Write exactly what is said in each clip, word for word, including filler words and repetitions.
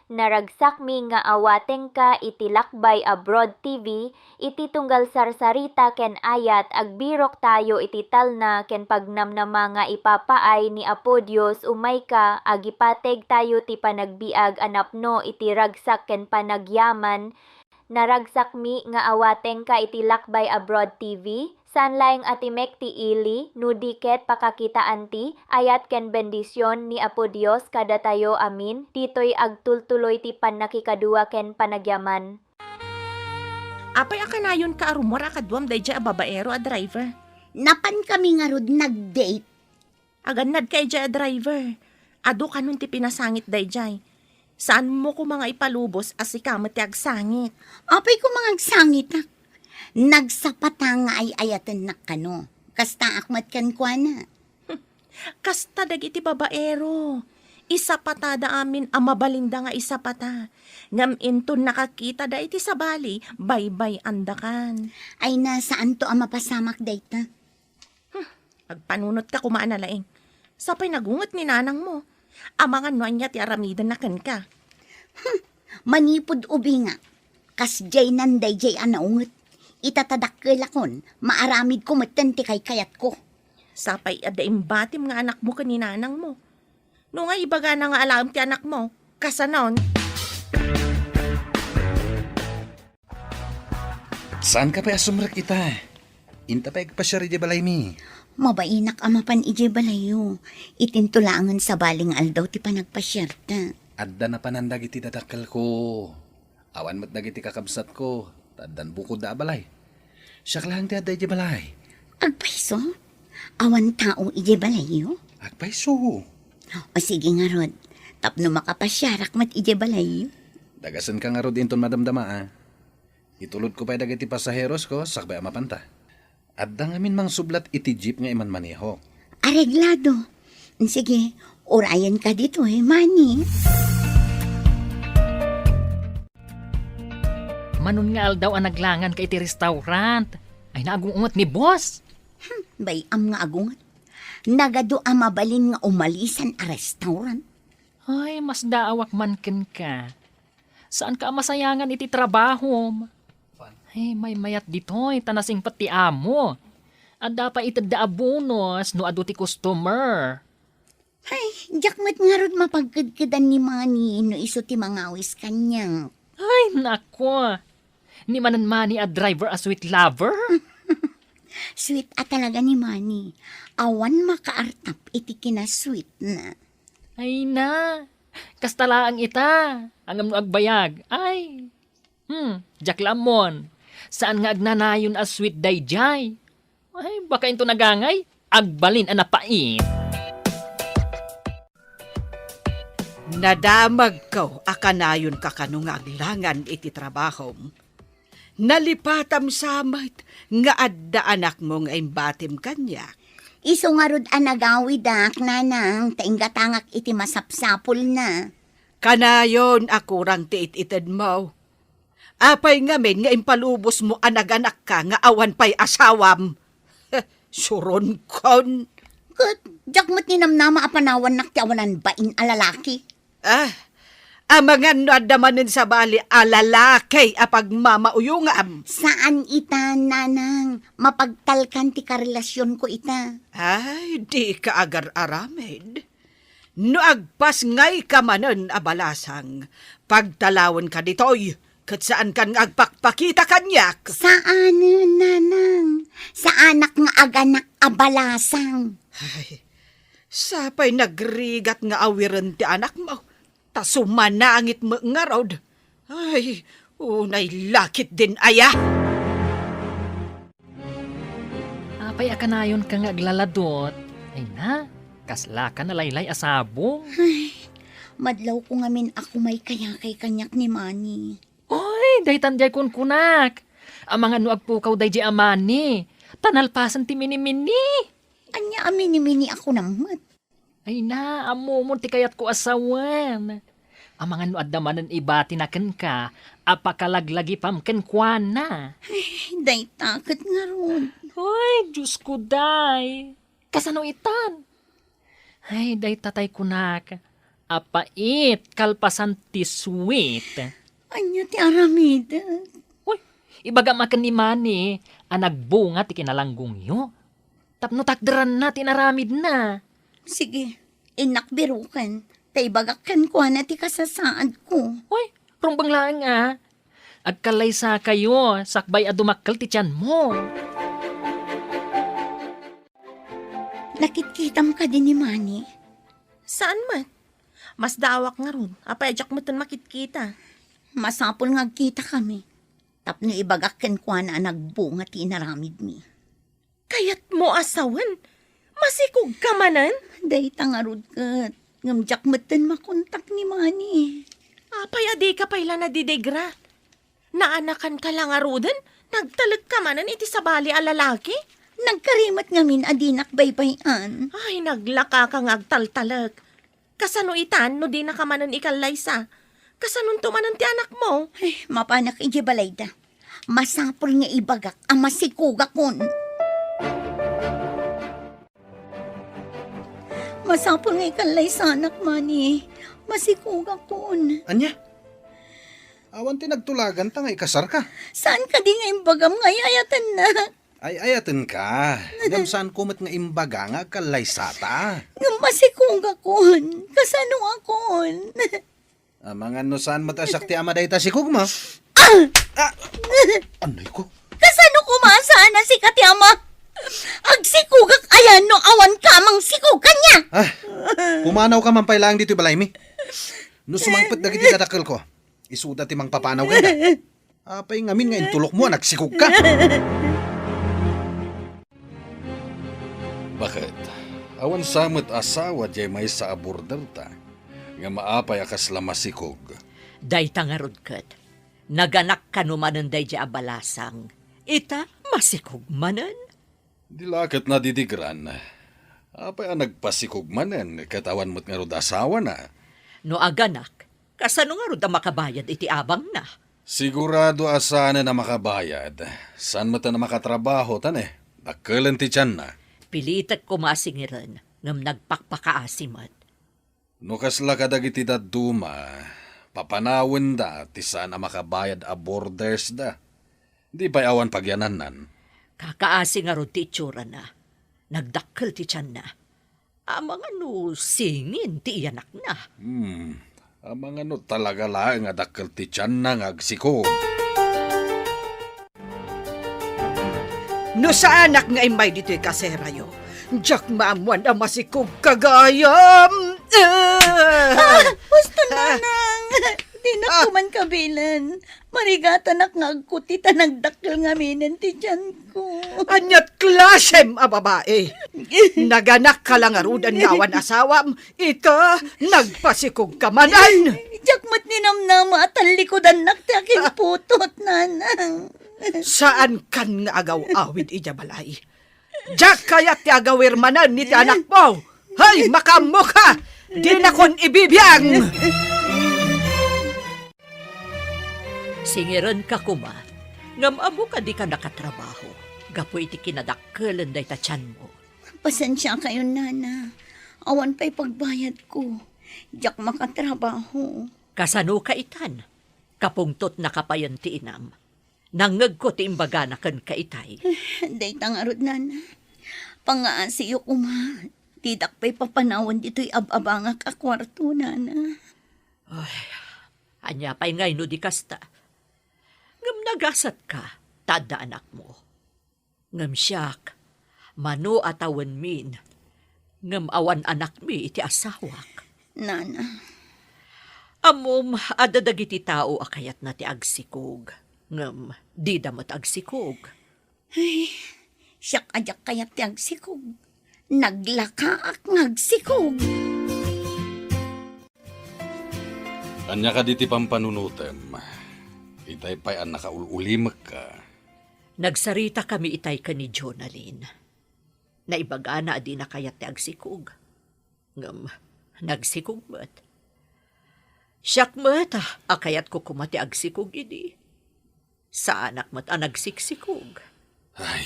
Naragsakmi nga awatengka iti Lakbay Abroad T V, iti tunggal sarsarita ken ayat, agbiroktayo iti talna ken pagnamnama nga ipapaay ni Apo Dios umayka, agipategtayo ti panagbiag a napno iti ragsak ken panagyaman. Naragsakmi nga awatengka iti Lakbay Abroad T V, saan laeng a timek ti ili, no di ket pakakitaan ti ayat ken bendision ni Apo Dios kadatayo amin, ditoy agtultuloy ti pannakikadua ken panagyaman. Apay a kanayonka a rummuar a kaduam daydiay a babaero a driver? Napankami ngarud nag-date. Agannadka idiay a driver. Adu kanon ti pinasangit daydiay. Saanmo koma nga ipalubos a sika met ti agsangit. Apay koma nga agsangitak? Nagsapata nga ay-ayatennak kano. Kastaak met kenkuana. Kasta dagiti babaero. Isapatada amin a mabalinda nga isapata. Ngem inton nakakitada iti sabali, baybay-andakan. Ay na, saanto a mapasamak dayta. Hmm, agpanunotka koma a nalaing. Sapay nagunget ni nanangmo. Amangan no ania ti aramidenna kenka. Hmm, manipud ubingak, kasdiaynan daydiay a naunget. Ita ta dakkelakon, maaramidko metten ti kaykayatko. Sapay adda imbatim nga anakmo ken ni nanangmo. No nga ibagana nga alaem ti anakmo, kasanon? Saanka pay a sumrek ita? Inta pay agpasiar idiay balaymi. Mabainak a mapan idiay balayyo. Itinto laengen sabali nga aldaw ti panagpasiarta. Adda napanan dagiti dadakkelko. Awan met dagiti kakabsatko, ta addan bukodda a balay. Siak laeng ti adda idiay balay. Agpayso? Awan tao idiay balayyo? Agpayso. O sige ngarud, tapno makapasiarak met idiay balayyo. Dagasenka ngarud inton madamdama, a. Itulodko pay dagiti pasaherosko sakbay a mapanta. Adda ngamin mangsublat iti jeep nga imanmanehok. Areglado. Sige, urayenka ditoy, Manny. Manon nga aldaw a naglanganka iti restaurant. Ay, naagungot ni boss. Hmm, bay-am nga agungot. Nagadu a mabalin nga umalisan a restaurant. Ay, masdaawak man kenka. Saanka a masayangan iti trabahom. Ay, maymayat ditoy, ta nasingpet ti amo. Adda pay itedda a bonus no adu ti customer. Ay, diak met ngarud mapagkedkedan ni Manny no isu ti mangawis kaniak. Ay, nako. Ni manen Manny a driver a sweet lover? Sweet a talaga ni Manny. Awan makaartap iti kinasweetna. Ay na, kasta laeng ita. Ngem no agbayag, ay. Hmm, diak la ammon. Saan nga agnanayon a sweet daydiay? Ay, baka into nagangay, agbalin a napait. Nadamagko a kanayonka kano nga aglangan iti trabahom. Nalipatam sa met nga adda anakmo nga imbatim kaniak. Isu ngarud a nagawidak, nanang, ta inggatangak iti masapsapulna. Kanayon a kurang ti it-itedmo. Apay ngamin nga impalubosmo a naganakka nga awan pay asawam? Suronkon. Ket diak met ninamnama a panawannak ti awanan bain a lalaki. Ah, amangan no adda manen sabali a lalaki a pagmamauyongam. Saan ita, nanang. Mapagtalkan ti karelasionko ita. Ay, dika agar-aramid. No agpasngayka manen a balasang, pagtalawenka ditoy, ket saankan nga agpakpakita kaniak. Saanen, nanang. Saanak nga aganak a balasang. Ay, sapay nagrigat nga awiren ti anakmo, ta sumanangit met ngarud. Ay, unay lakit din aya. Apay a kanayonka nga aglaladot? Ay na, kaslaka nalaylay a sabong. Ay, madlawko ngamin a kumaykayakay kaniak ni Manny. Oy, daytan diay kunkunak. Amangan no agpukaw daydiay a Manny. Ta nalpasen ti minimini. Ania a minimini a kunam met? Ay na, ammomon ti kayatko a sawen. Amangan no adda manen ibatina kenka a pakalaglagipam kenkuana. Ay, dayta ket ngarud. Ay, Diosko, day. Kasano itan? Ay, dayta tay kunak. A pait, kalpasan ti sweet. Ania ti aramidek? Uy, ibagam a ken ni Manny a nagbunga ti kinalanggongyo. Tapno takderanna ti inaramidna. Sige, innak biroken, ta ibagak kenkuana ti kasasaadko. Uy, rumbeng laeng a. Agkallaysakayo, sakbay a dumakkel ti tianmo. Nakitkitam kadi ni Manny? Saan met? Masdaawak ngarud, apay a diak metten makitkita? Masapul nga agkitakami, tapno ibagak kenkuana a nagbunga ti inaramidmi. Kayatmo a sawen? Masikogka manen? Dayta ngarud ket, ngem diak metten makontak ni Manny. Apay a dika pay la nadidigra? Naanakanka la ngaruden? Nagtalekka manen iti sabali a lalaki? Nagkari met ngamin a dinak baybay-an. Ay, naglakaka nga agtaltalek. Kasano itan no dinaka manen ikallaysa? Kasanonto manen ti anakmo? Ay, mapanak idiay balayda. Masapul nga ibagak a masikogakon. Masapul nga ikallaysanak, Manny. Masikogakon. Ania? Awan ti nagtulaganta nga ikasarka? Saan kadi nga imbagam nga ay-ayatennak? Ay-ayatenka. Ngem saanko met nga imbaga nga agkallaysata. Ngem masikogakon. Kasanoakon? Amangan no saan met a siak ti ama dayta sikogmo. Ah! Ah! Anay ko. Kasano koma a saan a sika ti ama? Agsikogak ayan no awan ka a mangsikog kaniak? Ah, pumanawka man pay laeng ditoy balaymi. No sumangpet dagiti dadakkelko, isuda ti mangpapanaw kaniak. Apay ngamin nga intulokmo a nagsikogka? Baket, awan sa met asawa diay maysa a borderta, ngem apay a kasla masikog? Dayta ngarud ket, naganak kano manen daydiay a balasang, ita masikog manen? Di la ket nadidigran. Apay a nagpasikog manen ket awan met ngarud asawana? No aganak, kasano ngarud a makabayad iti abangna? Sigurado a saanen a makabayad. Saan met a makatrabaho, ta ne, dakkelen ti tianna. Pilitek koma a singiren, ngem nagpakpakaasi met. No kasla kadagiti dadduma, papanawenda ti saan a makabayad a bordersda. Di pay awan pagyanannan. Kakaasi ngarud ti itsurana. Nagdakkel ti tianna. Amangan no singin ti iyanakna. Hmm. Amangan no talaga laeng a dakkel ti tianna nga agsikog. No saanak nga immay ditoy kaserayo, diak maammuan a masikogka gayam. Ah! Ah! Husto, Nanang! Dinak Ah! koma kabilen. Marigatanak nga agkuti ta nagdakkel ngaminen ti tianko. Ania't klasem a babai? Naganakka la ngaruden nga awan asawam, ita, nagpasikogka manen. Diak met ninamnama a tallikudannak ti akinputot, Nanang. Saankan nga agaw-awid idiay balay. Diak kayat ti agawir manen iti anakmo. Hay, makaammoka! Dinakon ibibiang! Singirenka koma, ngem ammok a dika nakatrabaho gapu iti kinadakkelen dayta tianmo. Pasensiakayon, Nana. Awan pay pagbayadko. Diak makatrabaho. Kasanoka itan? Kapungtotnaka payen ti inam. Nangngegko ti imbagana kenka itay. Dayta ngarud, Nana. Pangngaasiyo koma. Didak pay papanawen ditoy ab-abangak a kuarto, Nana. Ay, ania pay ngay no di kasta? Ngem nagasatka, ta adda anakmo. Ngem siak, mano a tawenmin, ngem awan anakmi iti asawak. Nana. Ammom, adda dagiti tao a kayatna ti agsikog, ngem dida met agsikog. Ay, siak a diak kayat ti agsikog. Naglakaak nga agsikog. Ania kadi ti pampanunotem? Itay pay a nakaul-ulimekka. Nagsaritakami itay ken ni Jonalyn. Naibagana a dina kayat ti agsikog. Ngem, nagsikog met. Siak met a kayatko koma ti agsikog idi. Saanak met a nagsiksikog. Ay,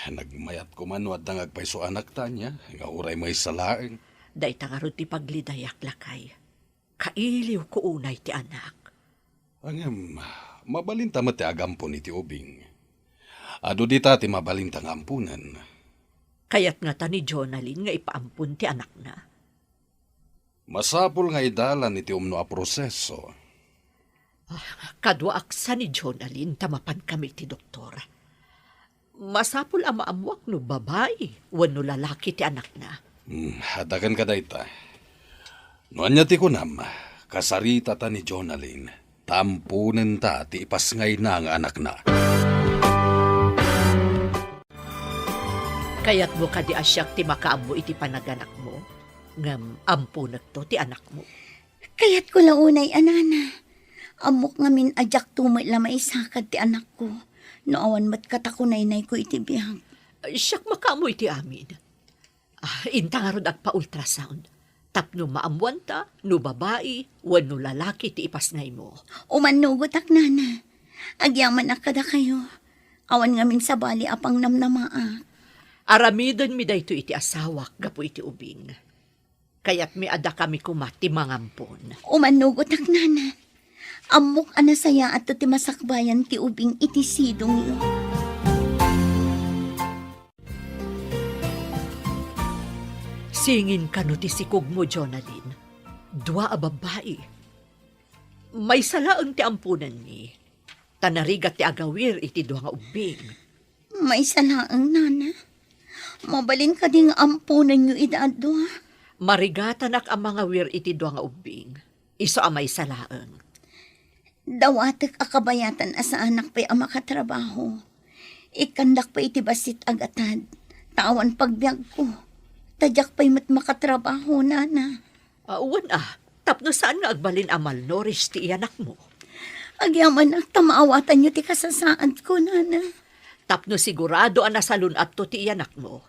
nagmayat koma no adda nga agpayso a anak ta ania, nga uray maysa laeng. Dayta ngarud ti paglidayak, lakay. Kailiwko unay ti anak. Ngem, mabalinta met ti agampon iti ubing. Adu dita ti mabalinta nga amponen. Kayat ngata ni Jonalyn nga ipaampon ti anakna. Masapul nga idalan iti umno a proseso. Ah, kaduaak sa ni Jonalyn ta mapankami iti doktor. Masapul a maammuak no babai wenno lalaki ti anakna. Hmm, adda kenka dayta. No ania ti kunam, kasaritata ni Jonalyn, ta amponenta ti ipasngayna nga anakna. Kayatmo kadi a siak ti makaammo iti panaganakmo, ngem amponekto ti anakmo? Kayatko la unay a nana. Ammok ngamin a diakto met la maisakad ti anakko no awan met katakunaynayko iti biag. Siak makaammo iti amin. Ah, inta ngarud agpa-ultrasound tapno maammuanta no babai wenno lalaki ti ipasngaymo. Umannugotak, nana. Agyamanak kadakayo. Awan ngamin sabali a pangnamnamaak. Aramidenmi daytoy iti asawak gapu iti ubing. Kayatmi a dakami koma ti mangampon. Umannugotak, nana. Ammok a nasayaatto ti masakbayan ti ubing iti sidongyo. Singin kano ti sikogmo, Jonalyn. Dua a babbai. Maysa laeng ti amponenmi. Ta narigat ti agawir iti dua nga ubbing. Maysa laeng, nana. Mabalin kadi nga amponenyo ida a dua? Marigatanak a mangawir iti dua nga ubbing. Isu a maysa laeng. Dawatek a kabayatan a saanak pay a makatrabaho. Ikkandak pay iti bassit a gatad, ta awan pagbiagko. Ta diak pay met makatrabaho, nana. Ah, wen a, tapno saan nga agbalin a malnourished ti iyanakmo? Agyamanak ta maawatanyo ti kasasaadko, nana. Tapno sigurado a nasalun-atto ti iyanakmo,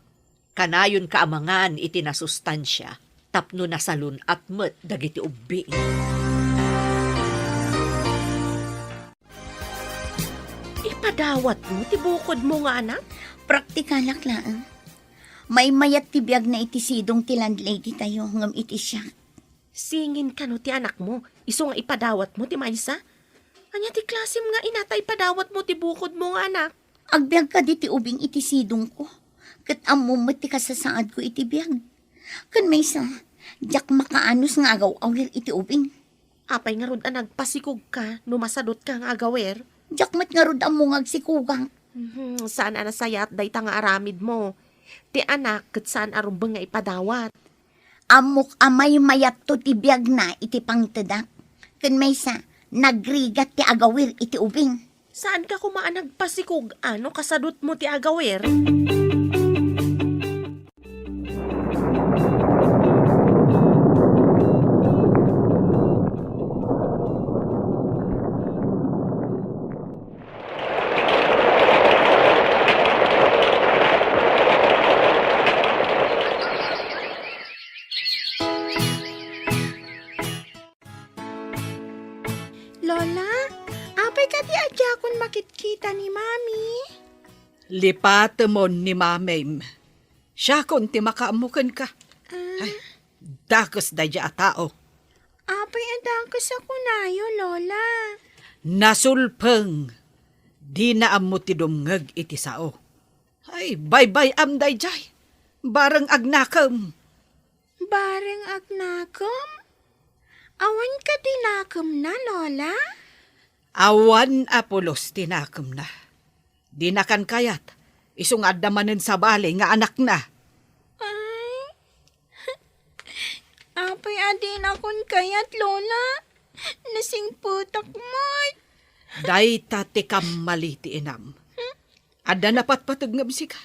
kanayonka a mangan iti nasustansia tapno nasalun-at met dagiti ubbing. Ipadawatmo ti bukodmo nga anak? Praktikalak laeng. Maymayat ti biagna iti sidong ti landlady tayo ngem iti siak. Singin kano ti anakmo, isu nga ipadawatmo ti maysa? Ania ti klasem nga ina ta ipadawatmo ti bukodmo nga anak? Agbiag kadi ti ubing iti sidongko, ket ammom met ti kasasaadko iti biag. Ken maysa, diak makaanus nga agaw-awir iti ubing. Apay ngarud a nagpasikogka no masadutka nga agawer? Diak met ngarud ammo nga agsikogak. Mhm, saan a nasayaat dayta nga aramidmo. Ti anak ket saan a rumbeng nga ipadawat. Ammok a maymayatto ti biagna iti pangtedak. Ken maysa, nagrigat ti agawir iti ubing. Saanka koma a nagpasikog-an no kasadutmo ti agawir? Lola, apay kadi a diakon makitkita ni Mami? Lipatemon ni Mamim. Siakon ti makaammo kenka. Ah. Ay, dakes daydiay a tao. Apay a dakes a kunayo, Lola? Nasulpeng. Dina ammo ti dumngeg iti sao. Ay, baybay-am daydiay. Bareng agnakem. Bareng agnakem? Awan kadi nakemna, Lola? Awan a pulos ti nakemna. Dinakan kayat, isu nga adda manen sabali nga anakna. Ay. Apay a dinakon kayat, Lola? Nasingpetak met. Dayta ti kammali ti inam. Adda napatpateg ngem sika.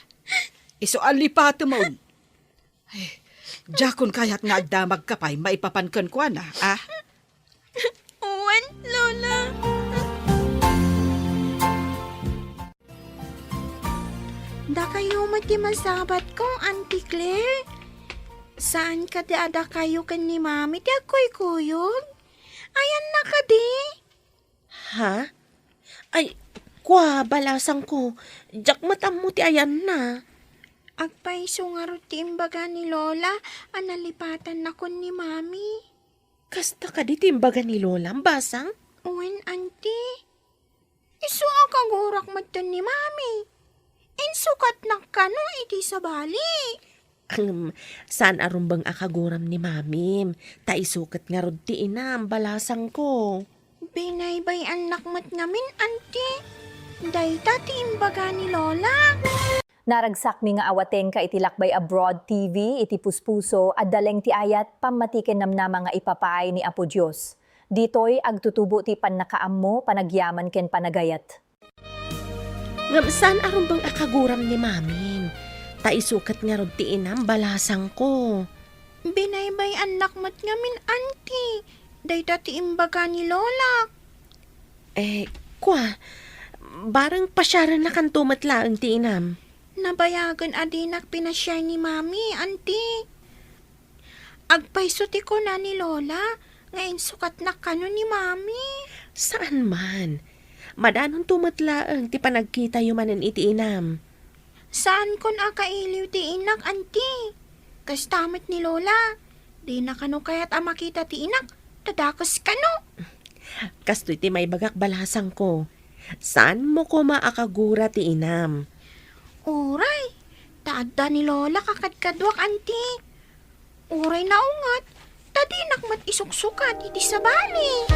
Isu a lipatemon. Ay, diakon kayat nga agdamagka pay maipapan kenkuana, a? Wen, Lola. Dakayo met ti masabatko, Auntie Claire. Saan kadi a dakayo ken ni Mami ti agkuykuyog? Ayanna kadi? Ha? Ay, kua, balasangko, diak met ammo ti ayanna. Agpayso ngarud ti imbaga ni Lola a nalipatannakon ni Mami. Kasta kadi ti imbaga ni Lola, basang? Wen, Auntie. Isu a kagurak metten ni Mami. Insukatnak kano iti sabali. Ahem, saan a rumbeng a kaguram ni Mamim, ta isu ket ngarud ti inam, balasangko. Binaybay-annak met ngamin, Auntie. Dayta ti imbaga ni Lola. Naragsak mi nga awatenka iti Lakbay Abroad T V, iti puspuso, adda laeng ti ayat, pammati ken namnama nga ipapaay ni Apo Dios. Ditoy, agtutubo ti pannakaammo, panagyaman ken panagayat. Ngem saan a rumbeng a kaguram ni Mamim, ta isu ket ngarud ti inam, balasangko. Binaybay-annak met ngamin, Auntie. Dayta ti imbaga ni Lola. Eh, kua, bareng pasiarennakanto met laeng ti inam. Nabayagen a dinak pinasiar ni Mami, Auntie. Agpayso ti kuna ni Lola nga insukatnak kano ni Mami. Saan man. Madanonto met laeng ti panagkitayo manen iti inam. Saankon a kailiw ti inak, Auntie. Kasta met ni Lola. Dina kano kayat a makita ti inak, ta dakes kano. Kastoy ti maibagak, balasangko. Saanmo koma a kagura ti inam. Uray, ta adda ni Lola kakadkaduak, Auntie. Uray naungat, ta dinak met isuksukat iti sabali.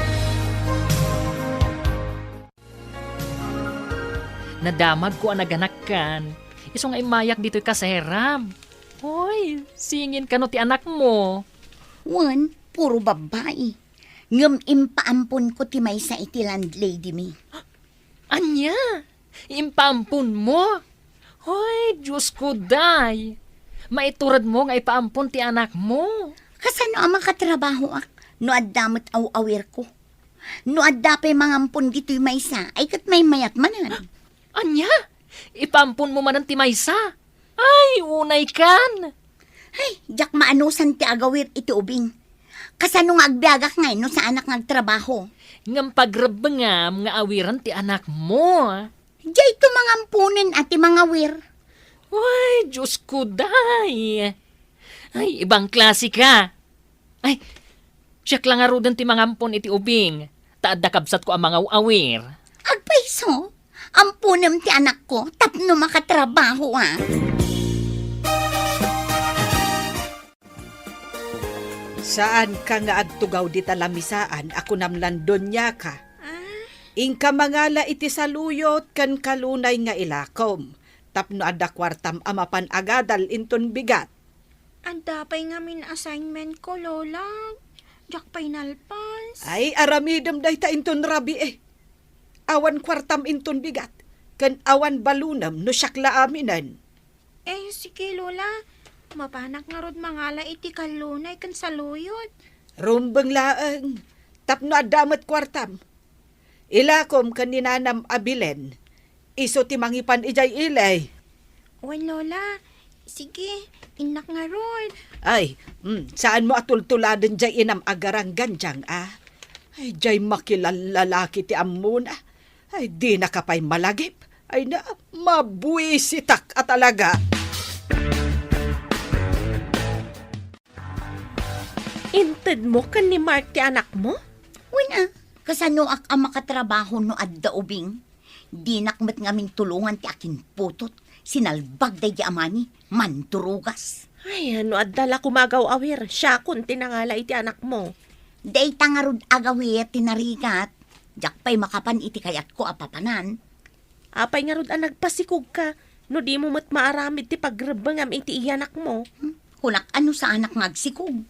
Nadamagko a naganakkan, isu nga immayak ditoy kaseram. Hoy, singin kano ti anakmo? Wen, puro babbai. Ngem impaamponko ti maysa iti landlady mi. Ania? Impaamponmo? Hoy, Diosko, day! Maituredmo nga ipaampon ti anakmo. Kasano a makatrabahoak no adda met aw-awirko? No adda pay mangampon ditoy maysa, ay ket maymayat manen. Ania? Ipaamponmo manen ti maysa? Ay, unaykan! Ay, diak maanusan ti agawir iti ubing. Kasano nga agbiagak ngay no saanak nga agtrabaho? Ngem pagrebbengam nga awiren ti anakmo. Diay to mangamponen a ti mangawir. Ay, Diosko, day! Ay, ibang klase ka. Ay, siak la ngaruden ti mangampon iti ubing, ta adda kabsatko a mangaw-awir. Agpayso, amponem ti anakko tapno makatrabaho, a. Saanka nga agtugaw dita lamisaan a kunam lan doniaka. Ah? Inka mangala iti saluyot ken kalunay nga ilakom, tapno adda kuartam a mapan agadal inton bigat. Adda pay ngamin assignment ko, Lola. Diak pay nalpas. Ay, aramidem dayta inton rabii. Awan kuartam inton bigat, ken awan balunem no siak la aminen. Eh, sige, Lola. Mapanak ngarud mangala iti kallunay ken saluyot. Rumbeng laeng, tapno adda met kuartam. Ilakom ken ni nanam a bilen. Isu ti mangipan idiay ili. Wen, Lola. Sige, innak ngarud. Ay, mm, saanmo a tultuladen diay inam a garanggandiang, a? Ay, diay makilallalaki ti ammona. Ay, dinaka pay malagip. Ay na, mabuisitak a talaga. Intedmo ken ni Mark ti anakmo? Wen a, kasanoak a makatrabaho no adda ubing? Dinak met ngamin tulongan ti akinputot. Sinalbag daydi amani, mandurugas. Ay, no adda la koma agaw-awir, siakon ti nangala iti anakmo. Dayta ngarud agawir ti narigat. Diak pay makapan iti kayatko a papanan. Apay ngarud a nagpasikogka no dimo met maaramid ti pagrebbengam iti iyanakmo? Hmm? Kunak a no saanak nga agsikog.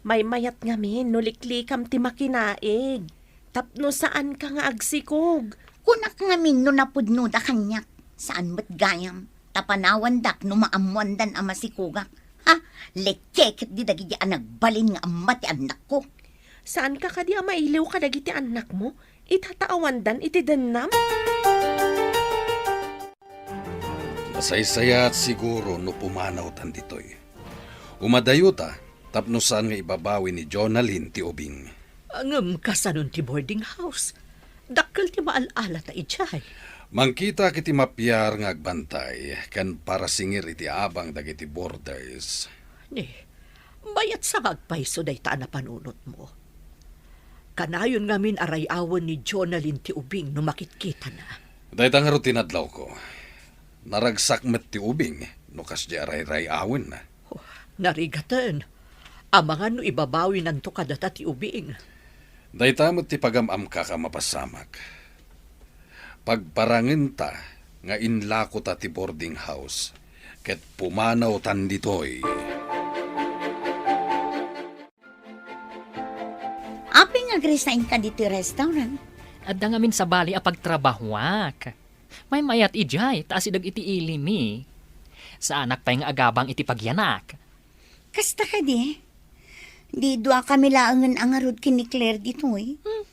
Maymayat ngamin no liklikam ti makinaig, tapno saanka nga agsikog. Kunak ngamin no napudnoda kaniak, saan met gayam, ta panawandak no maammoandan a masikogak. Ha? Lekeket di dagiti a nagbalin nga amma ti annakko. Saanka kadi a mailiw kadagiti annakmo? Itataawandan iti dennam? Nasaysayat siguro no pumanawtan ditoy. Umadayota tapno saan nga ibabawi ni Jonalyn ti ubing. Ngem kasanon ti boarding house? Dakkel ti maal-alata idiay. Mangkitak iti mapiar nga agbantay ken parasingir iti abang dagiti boarders. Ni, Mayat sa nga agpayso dayta a napanunotmo. Kanayon ngamin a ray-awen ni Jonalyn ti ubing no makitkitana. Dayta ngarud ti nadlawko. Naragsak met ti ubing no kasdi a ray-ray-awenna. Oh, narigaten. Amangan no ibabawinanto kadata ti ubing. Dayta met ti pagam-amkak a mapasamak. Pagparangenta nga inlakota ti boarding house ket pumanawtan ditoy. Apay nga agresign ka ditoy restaurant? Adda ngamin sabali a pagtrabahuak. Maymayat idiay ta asideg iti ili mi. Saanak pay nga agabang iti pagyanak. Kasta kadi? Di dua kami laengen a ngarud ken ni Claire ditoy? Hmm.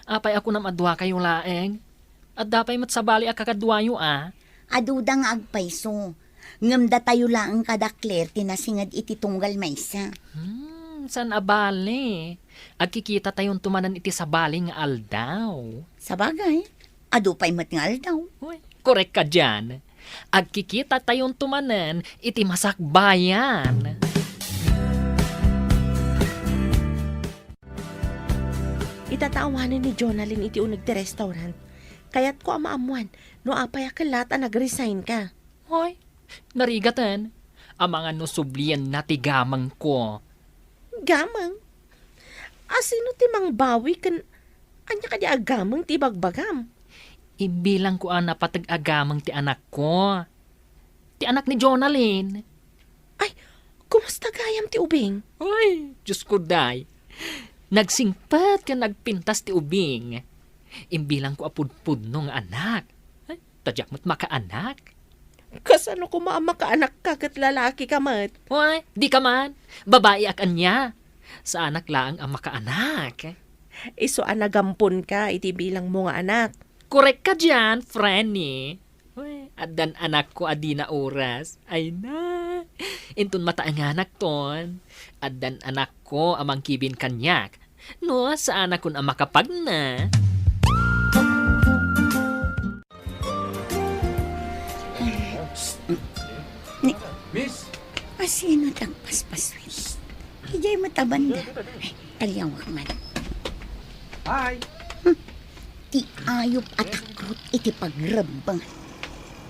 Apay a kunam a duakayo laeng? Adda pay met sabali a kakaduayo a? Aduda nga agpayso. Ngem datayo laeng kada Claire ti nasinged iti tunggal maysa. Hmm, saan a bale. Agkikitatayonto manen iti sabali nga aldaw. Sabagay, adu pay met nga aldaw. Uy, korek ka dian. Agkikitatayonto manen iti masakbayan. Ita ta awanen ni Jonalyn iti uneg ti restaurant. Kayatko a maammuan no apay a kellat a nag-resign ka. Hoy, narigaten. Amangan no sublienna ti gamengko. Gameng? A sino ti mangbawi ken ania kadi a gameng ti ibagbagam? Imbilangko a napateg a gameng ti anakko. Ti anak ni Jonalyn. Ay, kumusta gayam ti ubing? Ay, Diyos ko, day. Nagsingpet ken nagpintas ti ubing. Imbilangko a pudpudno nga anak. Ay, ta diak met makaanak. Kasano koma a makaanakka ket lalakika met? Ay, di ka man. Babaiak ania. Saanak laeng a makaanak. Isu a nagamponka iti bilangmo nga anak. Korek ka dian, Frenny. Uy, addan anakko a dina oras. Ay na. Inton mataenganak ton, addan anakko a mangkibin kaniak. No, saanakon a makapagna. Ni Miss! Asino ti agpaspaswit? Idiay met a banda. Ay, taliawak man. Hi! Hmm. Ti ayup a takrot iti pagrebbeng.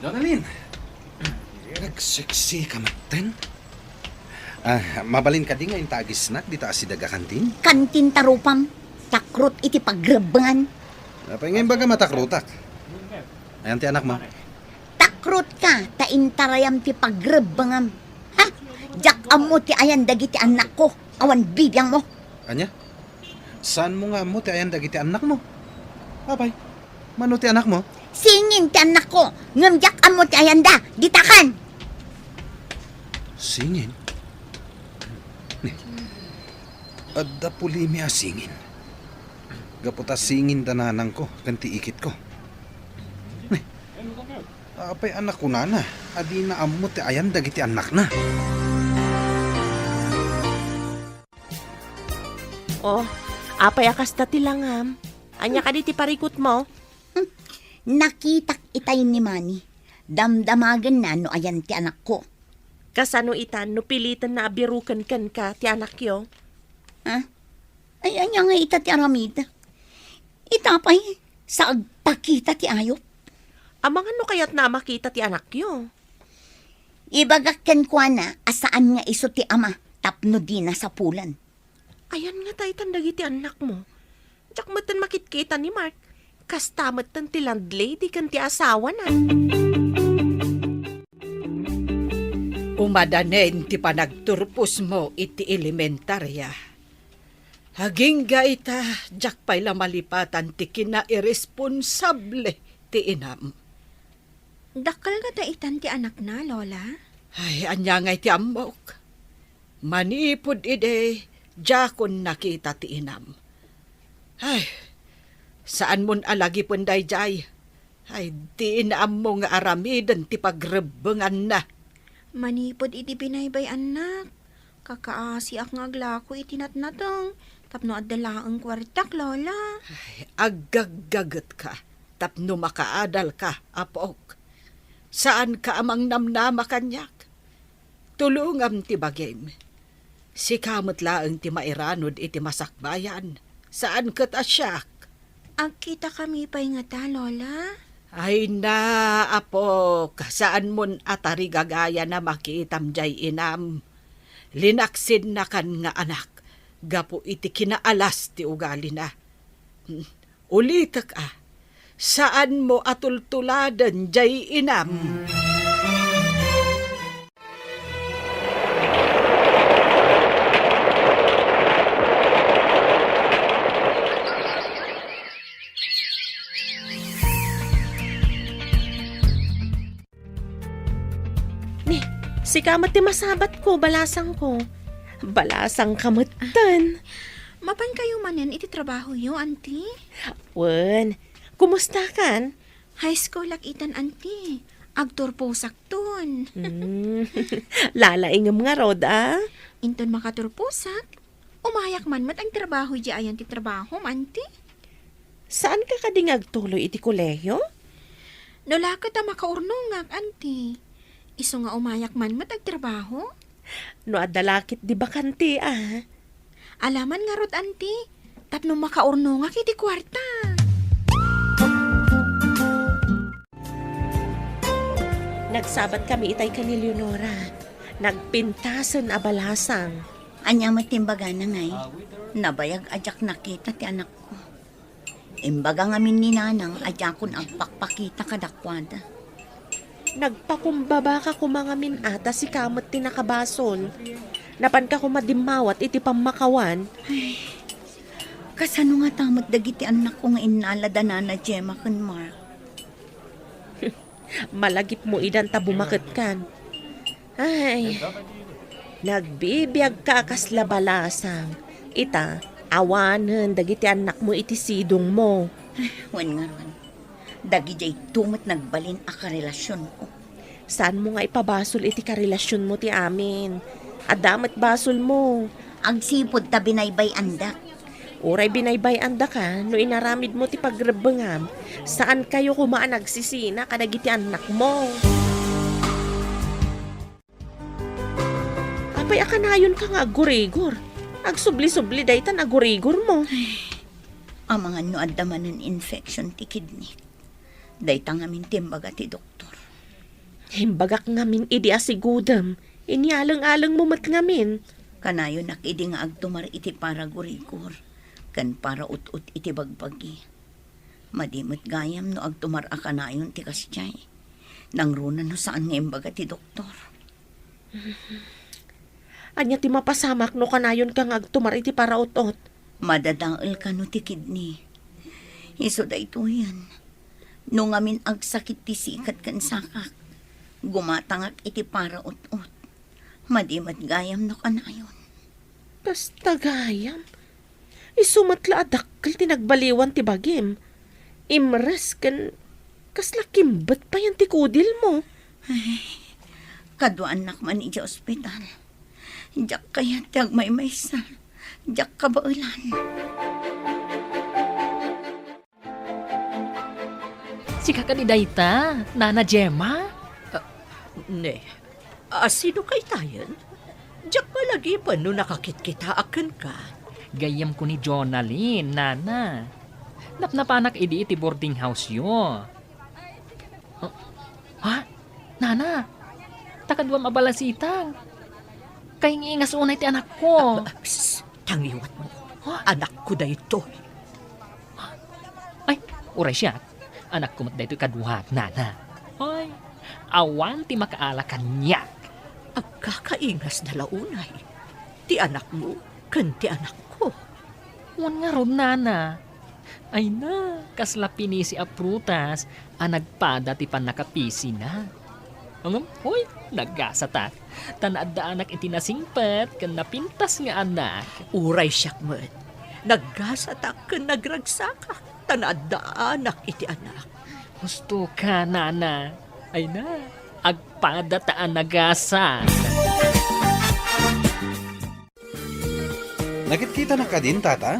Jonalyn! Nagseksi ka metten? Ah, mabalin kadi nga inta agisnak dita a sideg a kantin? Kantin ta rupam, takrot iti pagrebbengan. Apay nga imbaga matakrotak? Ayan ti anak mo? Takrot ka, ta intarayam ti pagrebbengam. Ha? Diak ammo ti ayan dagiti annakko, awan bibiangmo. Ania? Saanmo nga ammo ti ayan dagiti annakmo? Apay, mano ti anakmo? Singin ti annakko, ngem diak ammo ti ayanda, ditakan! Singin? Ni, adda pulimi a singin. Gapu ta singin da nanangko ken ti ikitko. Ni, apay a nakunana a dina ammo ti ayan dagiti annakna? Oh, apay a kasta ti langam? Ania kadi ti parikutmo? Hmm, nakitak itay ni Manny. Damdamagenna no ayan ti anakko. Kasano ita no pilitenna a biruken kenka ti anakyo? Ha? Ay, ania nga ita ti aramid? Ita pay, sa agpakita ti ayup. Amangan no kayatna a makita ti anakyo. Ibagak kenkuana a saan nga isu ti ama tapno dina sapulan. Ayan ngata itan dagiti annakmo? Diak metten makitkita ni Mark. Kasta metten ti landlady ken ti asawana. Umadanen ti panagturposmo iti elementarya. Agingga ita, diak pay la malipatan ti kinairesponsable ti inam. Dakkel ngata itan ti anakna, Lola? Ay, ania ngay ti ammok? Manipud idi, diakon nakita ti inam. Ay, saanmon a lagipen daydiay. Ay, diin ammo nga aramiden ti pagrebbenganna. Manipud iti binaybay-annak, kakaasiak nga aglako iti natnateng tapno adda laeng kuartak, Lola. Ay, aggaggagetka tapno makaadalka, apok. Saanka a mangnamnama kaniak. Tulongam ti bagim. Sika met laeng ti mairanod iti masakbayan. Saan ket a siak. Agkitakami pay ngata, Lola? Ay na, apok, saanmon a tarigagayam a makitam diay inam. Linaksidnakan nga anak gapu iti kinaalas ti ugalina. Hmm, ulitek a, saanmo a tultuladen diay inam. Ni, sika met ti masabatko, balasangko. Balasangka metten. Mapankayo manen iti trabahoyo, Auntie? Wen, kumustakan? High schoolak itan, Auntie. Agturposakton. Hmm. Lalaingem ngarud, a? Inton makaturposak, umayak man met agtrabaho idiay ayan ti trabahom, Auntie. Saanka kadi nga agtuloy iti kolehio? No la ket a makaurnongak, Auntie. Isu nga umayak man met agtrabaho. No adda la ketdi bakante, a? Alaman ngarud, Auntie, tapno makaurnongak iti kuarta. Nagsabatkami itay ken ni Leonora. Nagpintasen a balasang. Ania met ti imbagana, ngay? Nabayag a diak nakita ti anakko. Imbaga ngamin ni Nanang a diakon agpakpakita kadakuada. Nagpakumbabaka koma ngamin a ta sika met ti nakabasol. Napanka koma dimmawat iti pammakawan. Ay, kasano ngata met dagiti annakko nga innala da Nana Gemma ken Mark? Malagipmo idan ta bumaketkan. Ay, nagbibiagka a kasla balasang. Ita, awanen dagiti annakmo iti sidongmo. Wen ngarud, dagidayto met nagbalin a karelasionko. Saanmo nga ipabasol iti karelasionmo ti amin. Adda met basolmo. Agsipud ta binaybay-andak. Uray binaybay-andaka no inaramidmo ti pagrebbengam, saankayo koma a nagsisina kadagiti annakmo. Apay a kanayonka nga aggurigor? Agsubli-subli daytan aggurigormo. Ay, amangan no adda manen infection ti kidney. Dayta ngamin ti imbaga ti doktor. Imbagak ngamin idi asigudem, inyaleng-alengmo met ngamin. Kanayonak idi nga agtumar iti paragurigor ken paraut-ot iti bagbagi. Madi met gayam no agtumar a kanayon ti kasdiay. Nangruna no saan nga imbaga ti doktor. Ania ti mapasamak no kanayonka nga agtumar iti paraut-ot? Madadael kano ti kidney. Isu daytoyen. No ngamin agsakit ti sikat ken sakak, gumatangak iti paraut-ot. Madi met gayam no kanayon. Kasta gayam? Isu met la a dakkel ti nagbaliwan ti bagim. Imres ken kasla kimbet payen ti kudilmo. Ay, kaduaannak man idiay ospital. Diak kayat ti agmaymaysa. Diak kabaelan. Sika kadi dayta, Nana Gemma? Ah, ne, a, sino kaytayen? Diak malagipen no nakakitkitaak kenka. Gayyemko ni Jonalyn, Nana. Napnapanak idi iti boarding house-yo. Ah, ha? Nana, ta kaduam a balasitang. Kaingiingas unay ti anakko. Ah, ah, psst, tangiwatmo. Ha? Anakko daytoy. Ay, uray siak. Anakko met daytoy kaduak, Nana. Ay, awan ti makaala kaniak. Agkakaingasda la unay ti anakmo ken ti anakko. Wen ngarud, Nana. Ay na, kasla pinisi a prutas a nagpada ti pannakapisina. Ngem, hoy, nagasatak, ta naaddaanak iti nasingpet ken napintas nga anak. Uray siak met, nagasatak ken nagragsakak, ta naaddaanak iti anak. Husto ka, Nana. Ay na, agpada ta a nagasat. Nakitkitanak kadin, Tata?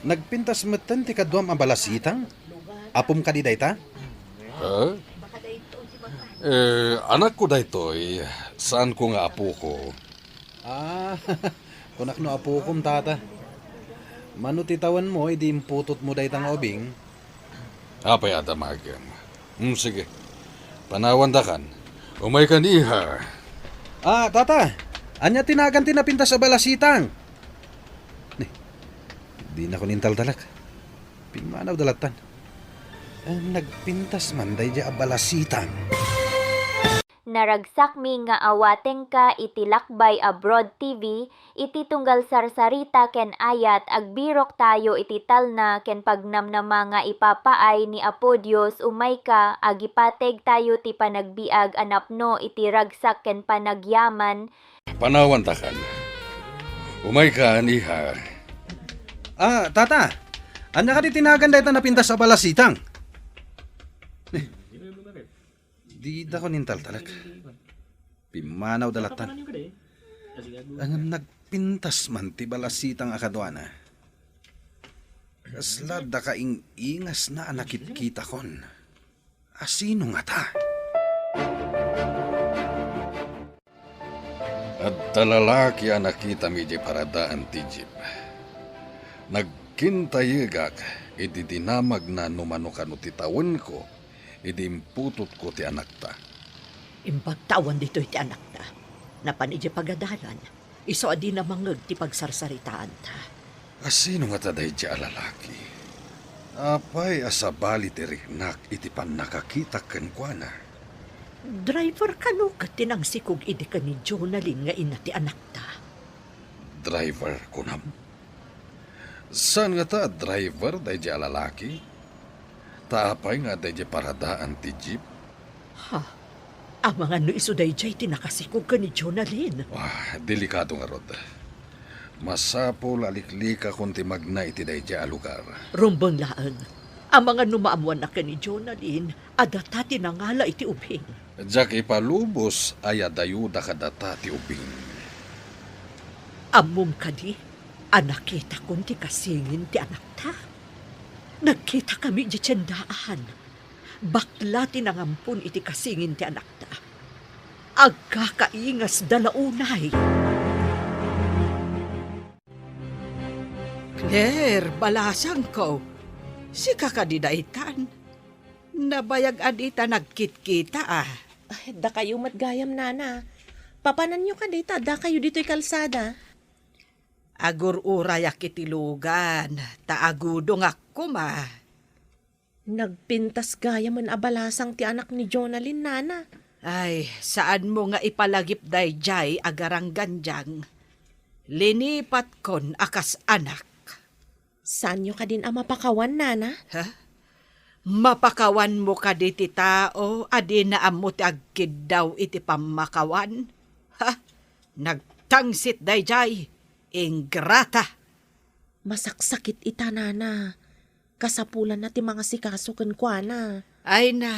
Nagpintas metten ti kaduam a balasitang? Apom kadi dayta? Ha? Eh, anakko daytoy, saanko nga apoko. Ah, kunak no apukom, tata. Mano ti tawenmo idi imputotmo dayta nga ubing? Apay a damagem? Hmm, sige. Panawandakan. Umaykan, iha. Ah, tata! Ania ti nagan ti napintas a balasitang? Ni, dinakon intaltalek. Pimmanawda lattan. Eh, nagpintas man daydiay a balasitang. Naragsakmi nga awatengka iti Lakbay Abroad T V, iti tunggal sarsarita ken ayat, agbiroktayo iti talna ken pagnamnama nga ipapaay ni Apo Dios umayka, agipateg tayo ti panagbiag a napno iti ragsak ken panagyaman. Panawantakan. Umaykan, iha. Ah, tata, ania kadi ti nagan dayta napintas a balasitang? Ni, didakon intaltalek. Pimmanawda lattan. Ngem nagpintas man ti balasitang a kaduana. Kasla dakaing-ingasna a nakitkitakon. A sino ngata? Adda lalaki a nakitam idiay paradaan ti jeep. Nagkintayegak idi dinamagna no mano kano ti tawenko idi imputotko ti anakta. Imbagta awan ditoy ti anakta. Napan idiay pagadalan. Isu a dina mangngeg ti pagsarsaritaanta. A sino ngata daydiay a lalaki? Apay a sabali ti riknak iti pannakakitak kenkuana? Driver kano ket ti nangsikog idi ken ni Jonalyn nga ina ti anakta. Driver, kunam? Saan ngata a driver daydiay a lalaki? Ta apay nga adda idiay paradaan ti jeep? Ha? Amangan no isu daydiay ti nakasikog ken ni Jonalyn? Ah, delikado ngarud. Masapul a liklikakon ti magna iti daydiay a lugar. Rumbeng laeng. Amangan no maammuanna ken ni Jonalyn a data ti nangala iti ubing. Diak ipalubos a yadayuda kadata ti ubing. Ammom kadi a nakitakon ti kasingin ti anakta? Nagkitakami idiay tiendaan. Bakla ti nangampon iti kasingin ti anakta. Agkakaingasda la unay. Claire, balasangko, sika kadi daytan? Nabayag a dita nagkitkita, a. Ay, dakayo met gayam, nana. Papananyo kadi ta addakayo ditoy kalsada? Agur-urayak iti lugan, ta agudongak koma. Nagpintas gayam a balasang ti anak ni Jonalyn, nana. Ay, saanmo nga ipalagip daydiay a garanggandiang. Linipatkon a kas anak. Saanyo kadin a mapakawan, nana? Ha? Mapakawanmo kadi ti tao a dina ammo ti agkiddaw iti pammakawan? Ha? Nagtangsit daydiay, ingrata! Masaksakit ita, nana. Kasapulanna ti mangasikaso kenkuana. Ay na,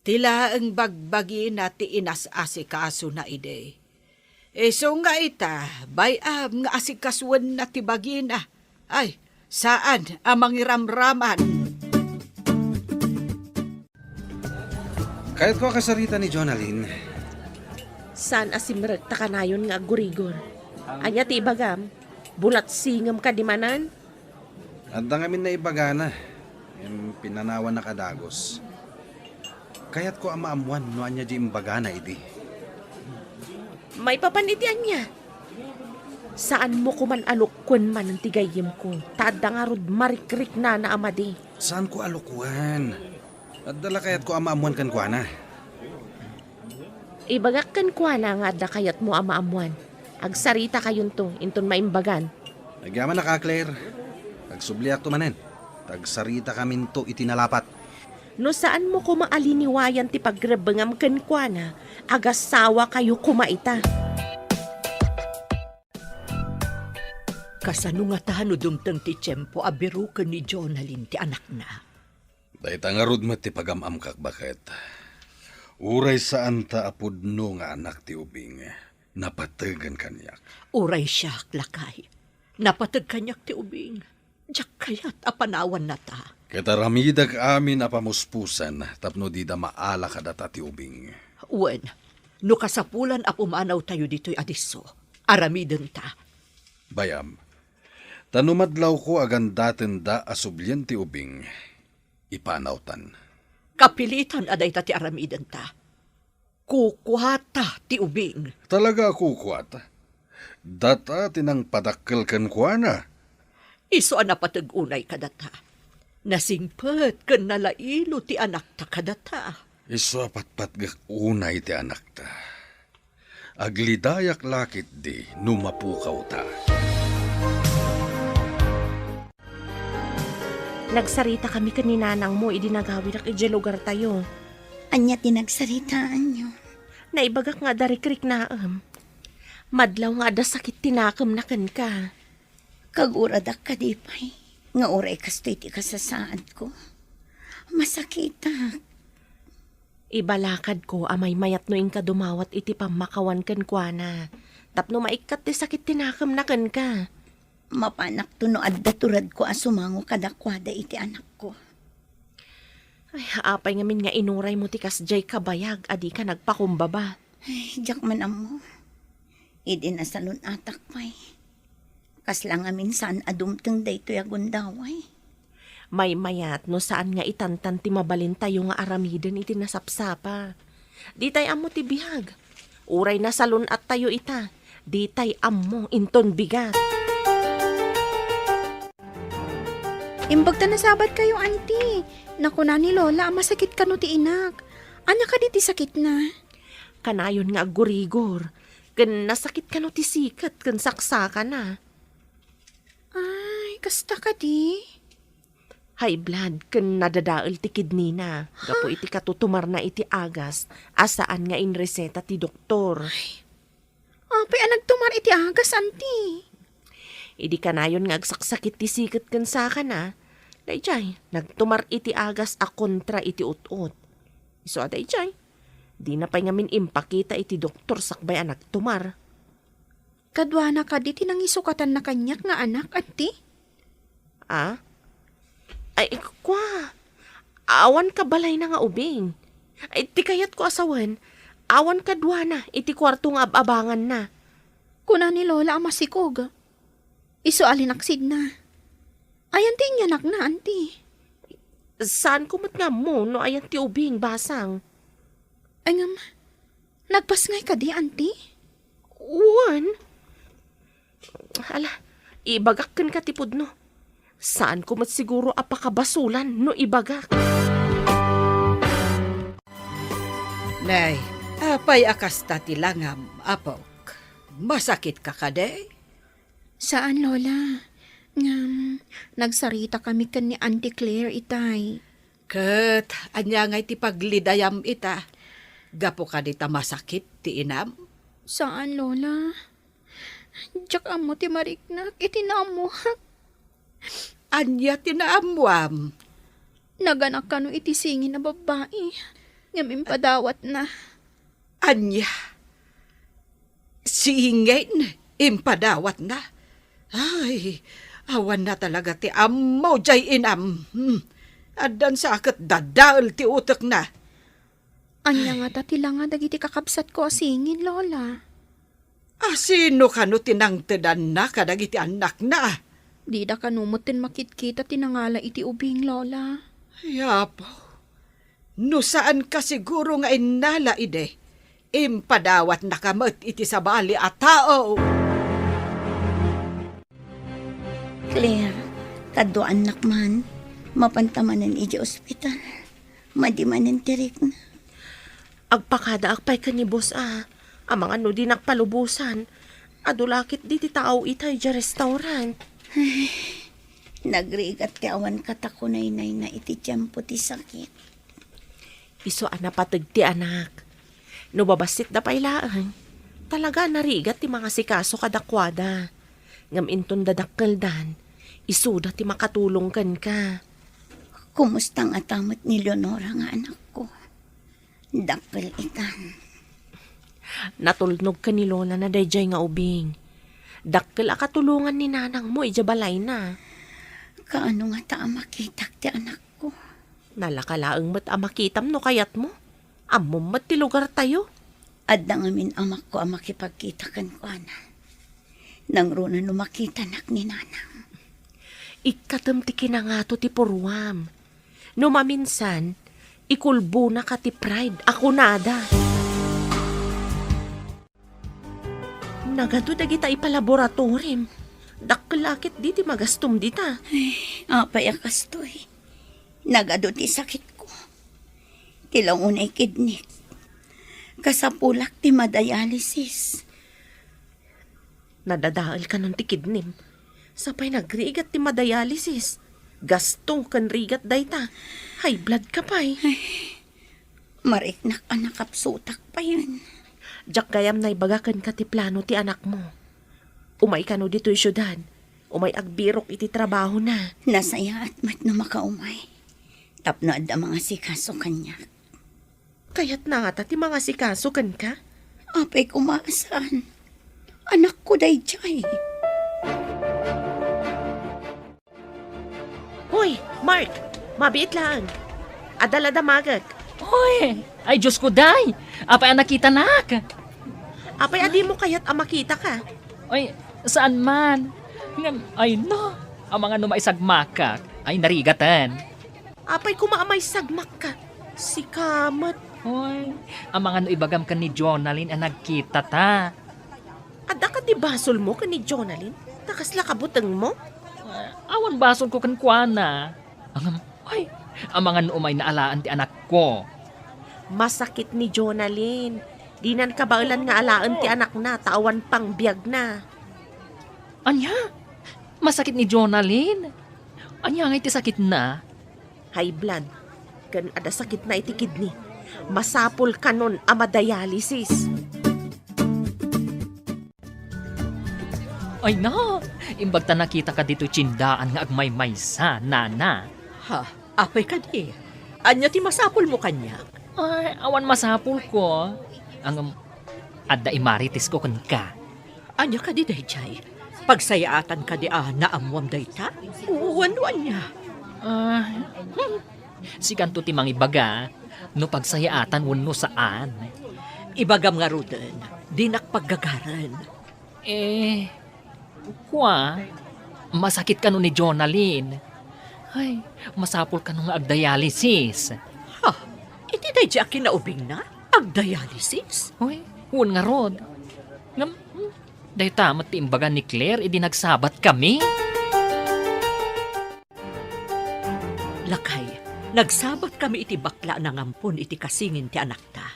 ti laeng bagbagina ti inas-asikasona idi. Isu nga ita, bay-am nga asikasoenna ti bagina. Ay, saan a mangiramraman. Kayatko a kasarita ni Jonalyn. Saan a simrek ta kanayon nga aggurigor. Ania ti ibagam? Bulatsingem kadi manen? Adda ngamin naibagana, ngem pinanawannak a dagus. Kayatko a maammuan no ania di imbagana idi. Maipapan iti ania? Saanmo koman a lokuen manen ti gayyemko, ta adda ngarud marikriknana a madi. Saanko a lokuen. Adda la kayatko a maammuan kenkuana. Ibagak kenkuana nga adda kayatmo a maammuan. Agsaritakayonto inton maimbagan. Agyamanak a, Claire. Agsubliakto manen. Agsaritakaminto iti nalapat. No saanmo koma a liniwayan ti pagrebbengam kenkuana, agasawakayo koma ita. Kasano ngata no dumteng ti tiempo a biroken ni Jonalyn ti anakna? Dayta ngarud met ti pagam-amkak, baket. Uray saanta a pudno nga anak ti ubing, napategen kaniak. Uray siak, lakay, napateg kaniak ti ubing. Diak kayat a panawannata. Ket aramidek amin a pamuspusan tapno dida maala kadata ti ubing. Wen, no kasapulan a pumanawtayo ditoy a disso, aramidenta. Bayam, ta no madlawko a gandatenda a sublien ti ubing, ipanawtan. Kapilitan a dayta ti aramidenta. Kukuata ti ubing. Talaga a kukuata. Data ti nangpadakkel kenkuana. Isu a napateg unay kadata. Nasingpet ken nalailo ti anakta kadata. Isu a patpatgek unay ti anakta. Aglidayak la ketdi no mapukawta. Nagsaritakami ken ni nanangmo idi nagawidak idiay lugartayo. Ania ti nagsaritaanyo? Naibagak nga adda rikriknaem. Madlaw nga adda sakit ti nakemna kenka. Kaguradak kadi pay nga uray kastoy ti kasasaadko. Masakitak. Ibalakadko a maymayat no inka dumawat iti pammakawan kenkuana, tapno maikkat ti sakit ti nakemna kenka. Mapanakto no adda turadko a sumango kadakuada iti anakko. Ay, apay ngamin nga inuraymo ti kasdiay kabayag a dika nagpakumbaba? Ay, diak man ammo. Idi nasalun-atak pay, kasla ngamin saan a dumteng daytoy a gundaway. Maymayat no saan nga itantan ti mabalintayo nga aramiden iti nasapsapa. Ditay ammo ti biag. Uray nasalun-attayo ita, ditay ammo inton bigat. Imbag ta nasabatkayo, Auntie. Nakuna ni Lola a masakit kano ti inak. Ania kadi ti sakitna? Kanayon nga aggurigor, ken nasakit kano ti siket ken saksakana. Ay, kasta kadi? High blood ken nadadael ti kidneyna gapu iti katutumarna iti agas a saan nga inreseta ti doktor. Apay a nagtumar iti agas, Auntie? Idi kanayon nga agsaksakit ti siket ken sakana, daydiay, nagtumar iti agas a kontra iti ut-ot. Isu a daydiay, dina pay ngamin impakita iti doktor sakbay a nagtumar. Kaduana kadi ti nangisukatanna kaniak nga anak, Auntie? A? Ay, kua, awan kabalayna nga ubing. Ay, ti kayatko a sawen, awan kaduana iti kuarto nga ab-abanganna. Kuna ni Lola a masikog. Isu a linaksidna. Ayan ti inyanakna, Auntie? Saanko met nga ammo no ayan ti ubing, basang. Ay ngem, nagpasngay kadi, Auntie? Wen. Ala, ibagak kenka ti pudno. Saanko met siguro a pakabasulan no ibagak. Nay, apay a kasta ti langam, apok? Masakitka kadi? Saan, Lola. Ngem, nagsaritakami ken ni Auntie Claire itay. Ket ania ngay ti paglidayam ita? Gapu kadi ta masakit ti inam? Saan, Lola. Diak ammo ti mariknak iti naammoak. Ania ti naammoam? Naganak kano iti singin a babbai, ngem impadawatna. Ania? Singin? Impadawatna? Ay, awanna talaga ti ammo jay inam. Hmm. Addan sa ket dadael ti utekna. Ania ngata ti langa dagiti kakabsatko a singin, Lola? A sino kano ti nangtedanna kadagiti annakna? Dida kano metten makitkita ti nangala iti ubing, Lola. Ay, Apo, no saanka siguro nga innala idi, impadawatnaka met iti sabali a tao. Claire, kaduaannak man, mapanta manen iti ospital. Madi manen ti rikna. Agpakadaak pay ken ni Boss a, amangan no dinak palubosan. Adu la ketdi ti tao itay idiay restaurant. Ay, nagrigat ti awan katakunaynayna iti tiempo ti sakit. Isu a napateg ti anak. No babassitda pay laeng, talaga a narigat ti mangasikaso kadakuada. Ngem inton dadakkeldan, isuda ti makatulong kenka. Kumusta ngata met ni Leonora nga anakko? Dakkel itan. Natulnog ken ni Lola na daydiay nga ubing. Dakkel a katulongan ni nanangmo idiay balayna. Kaano ngata a makitak ti anakko? Nalaka laeng met a makitam no kayatmo. Ammom met ti lugartayo. Adda ngamin amakko a makipagkita kenkuana. Nangruna no makitanak ni Nanang. Ikkatem ti kinangato ti purruam. No maminsan, ikulbonaka ti pride a kunada. Nagadu dagita ipalaboratorim. Dakkel a ketdi ti magastom dita. Ay, apay a kastoy? Nagadu ti sakitko. Ti launay kidnik. Kasapulak ti madialysis. Nadadael kanon ti kidnim. Sapay nagrigat ti madialysis. Gasto ken rigat dayta. High blood ka pay. Ay, mariknak a nakapsutak payen. Diak gayam naibaga kenka ti plano ti anakmo. Umay kano ditoy siudad. Umay agbirok iti trabahona. Nasayaat met no makaumay. Tapno adda mangasikaso kaniak. Kayatna ngata ti mangasikaso kenka? Apay koma a saan. Anakko daydiay. Hoy, Mark! Mabiit laeng. Adda la damagek. Hoy! Ay, Diyos ko, day! Apay a nakitanak? Apay a dimo kayat a makitaka? Ay, saan man. Ngem, ay no, amangan no maisagmakak. Ay, narigaten. Apay koma a maisagmakka? Sika met. Hoy, amangan no ibagam ken ni Jonalyn a nagkitata. Adda kadi basolmo ken ni Jonalyn? Ta kasla kabutengmo? Ah, awan basolko kenkuana. Ngem, ay, amangan no umayna alaen ti anakko. Masakit ni Jonalyn. Dinan kabaelan nga alaen ti anakna ta awan pangbiagna. Ania? Masakit ni Jonalyn? Ania ngay ti sakitna? High blood. Ken adda sakitna iti kidney. Masapul kanon a madialysis. Ay na, imbag ta nakitaka ditoy tiendaan nga agmaymaysa, nana. Ha? Apay kadi? Ania ti masapulmo kaniak? Ay, awan masapulko. Ngem, adda imaritesko kenka. Ania kadi daydiay? Pagsayaatan kadi a naammoam dayta? Wenno ania? Ah, hmm. Sikanto ti mangibaga no pagsayaatan wenno saan. Ibagam ngaruden, dinak paggagaren. Eh, kua, masakit kano ni Jonalyn? Ay, masapul kano nga agdialysis? Ha? Iti daydiay a kinaubingna? Agdialysis? Uy, wen ngarud. Ngem, hmm, dayta met ti imbaga ni Claire idi nagsabatkami. Lakay, nagsabatkami iti bakla a nangampon iti kasingin ti anakta.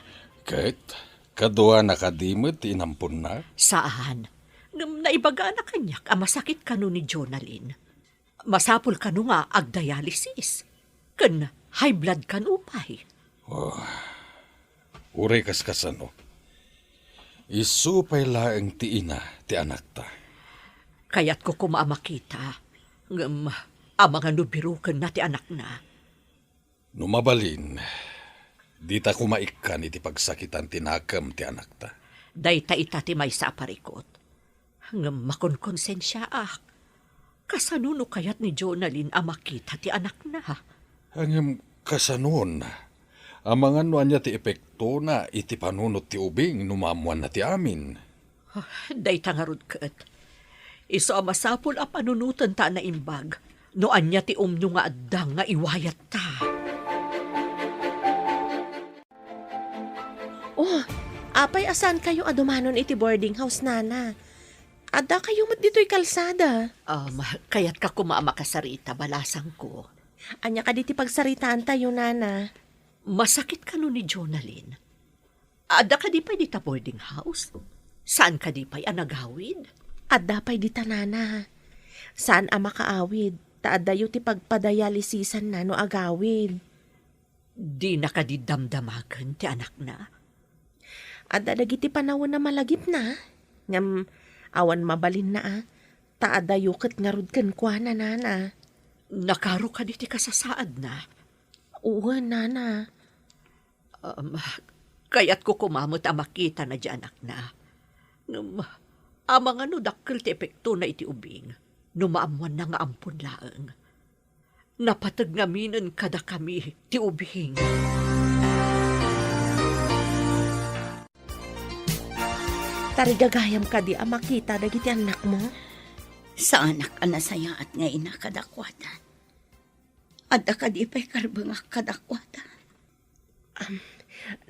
Ket, kaduana kadi met ti inamponna? Saan. Ngem naibagana kaniak a masakit kano ni Jonalyn. Masapul kano nga agdialysis. Ken high blood kano pay. Oh, uray kaskasano. Isu pay laeng ti ina ti anakta. Kayatko koma a makita. Ngem, amangan no birokenna ti anakna. No mabalin, dita koma ikkan iti pagsakitan ti nakem ti anakta. Dayta ita ti maysa a parikut. Ngem makonkonsensiaak. Kasano no kayat ni Jonalyn a makita ti anakna? Ngem kasanon? Amangan no ania ti epektona iti panunot ti ubing no maammoanna ti amin? Ah, dayta ngarud ket. Isu a masapul a panunotenta a naimbag no ania ti umno nga adda nga iwayatta. Oh, apay a saankayo a dumanon iti boarding house, nana? Addakayo met ditoy kalsada. Um, kayatka koma a makasarita, balasangko. Ania kadi ti pagsaritaantayo, nana? Masakit kano ni Jonalyn? Adda kadi pay dita boarding house? Saan kadi pay a nagawid? Adda pay dita, nana. Saan a makaawid, ta addayo ti pagpadialysisanna no agawid. Dina kadi damdamagen ti anakna? Adda dagiti panawen a malagipna, ngem awan mabalinna a, ta addayo ket ngarud kenkuana, nana. Nakaro kadi ti kasasaadna? Wen, nana. Um, kayatko koma met a makitana diay anakna. Ngem, amangan no dakkel ti epektona iti ubing, no maammoanna nga ampon laeng. Napateg ngaminen kadakami ti ubing. Tarigagayam kadi a makita dagiti annakmo? Saanak a nasayaat nga ina kadakuada. Adda kadi pay karbengak kadakuada. Am,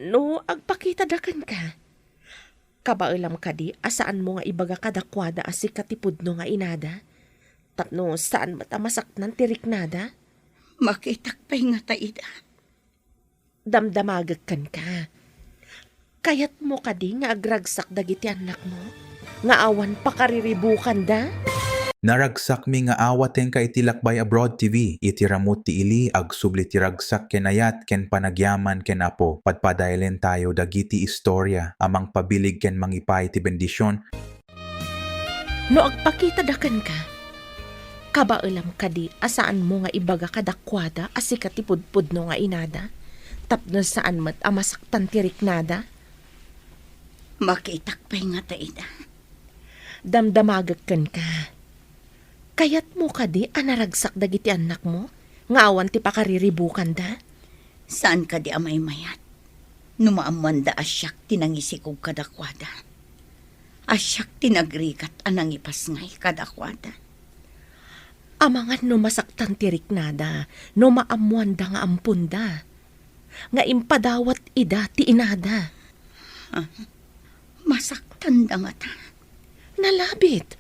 no agpakita da kenka, kabaelam kadi a saanmo nga ibaga kadakuada a sika ti pudno nga inada? Tapno saan met a masaktan ti riknada? Makitak pay ngata ida. Damdamagek kenka. Kayatmo kadi nga agragsak dagiti annakmo nga awan pakariribukanda? Naragsakmi nga awatenka iti Lakbay Abroad T V. Iti ramut ti ili, agsubli ti ragsak ken ayat ken panagyaman ken Apo. Padpadaelen tayo dagiti istorya a mangpabilig ken mangipaay ti bendision. No agpakitada kenka, kabaelam kadi a saanmo nga ibaga kadakuada a sika ti pudpudno nga inada, tapno saan met a masaktan ti riknada? Makitak pay ngata ida. Damdamagek kenka. Kayatmo kadi a naragsak dagiti annakmo nga awan ti pakariribukanda? Saan kadi a maymayat no maammoanda a siak ti nangisikog kadakuada, a siak ti nagrigat a nangipasngay kadakuada? Amangan no masaktan ti riknada no maammoanda nga amponda, nga impadawat ida ti inada. Ah, masaktanda ngata? Nalabit.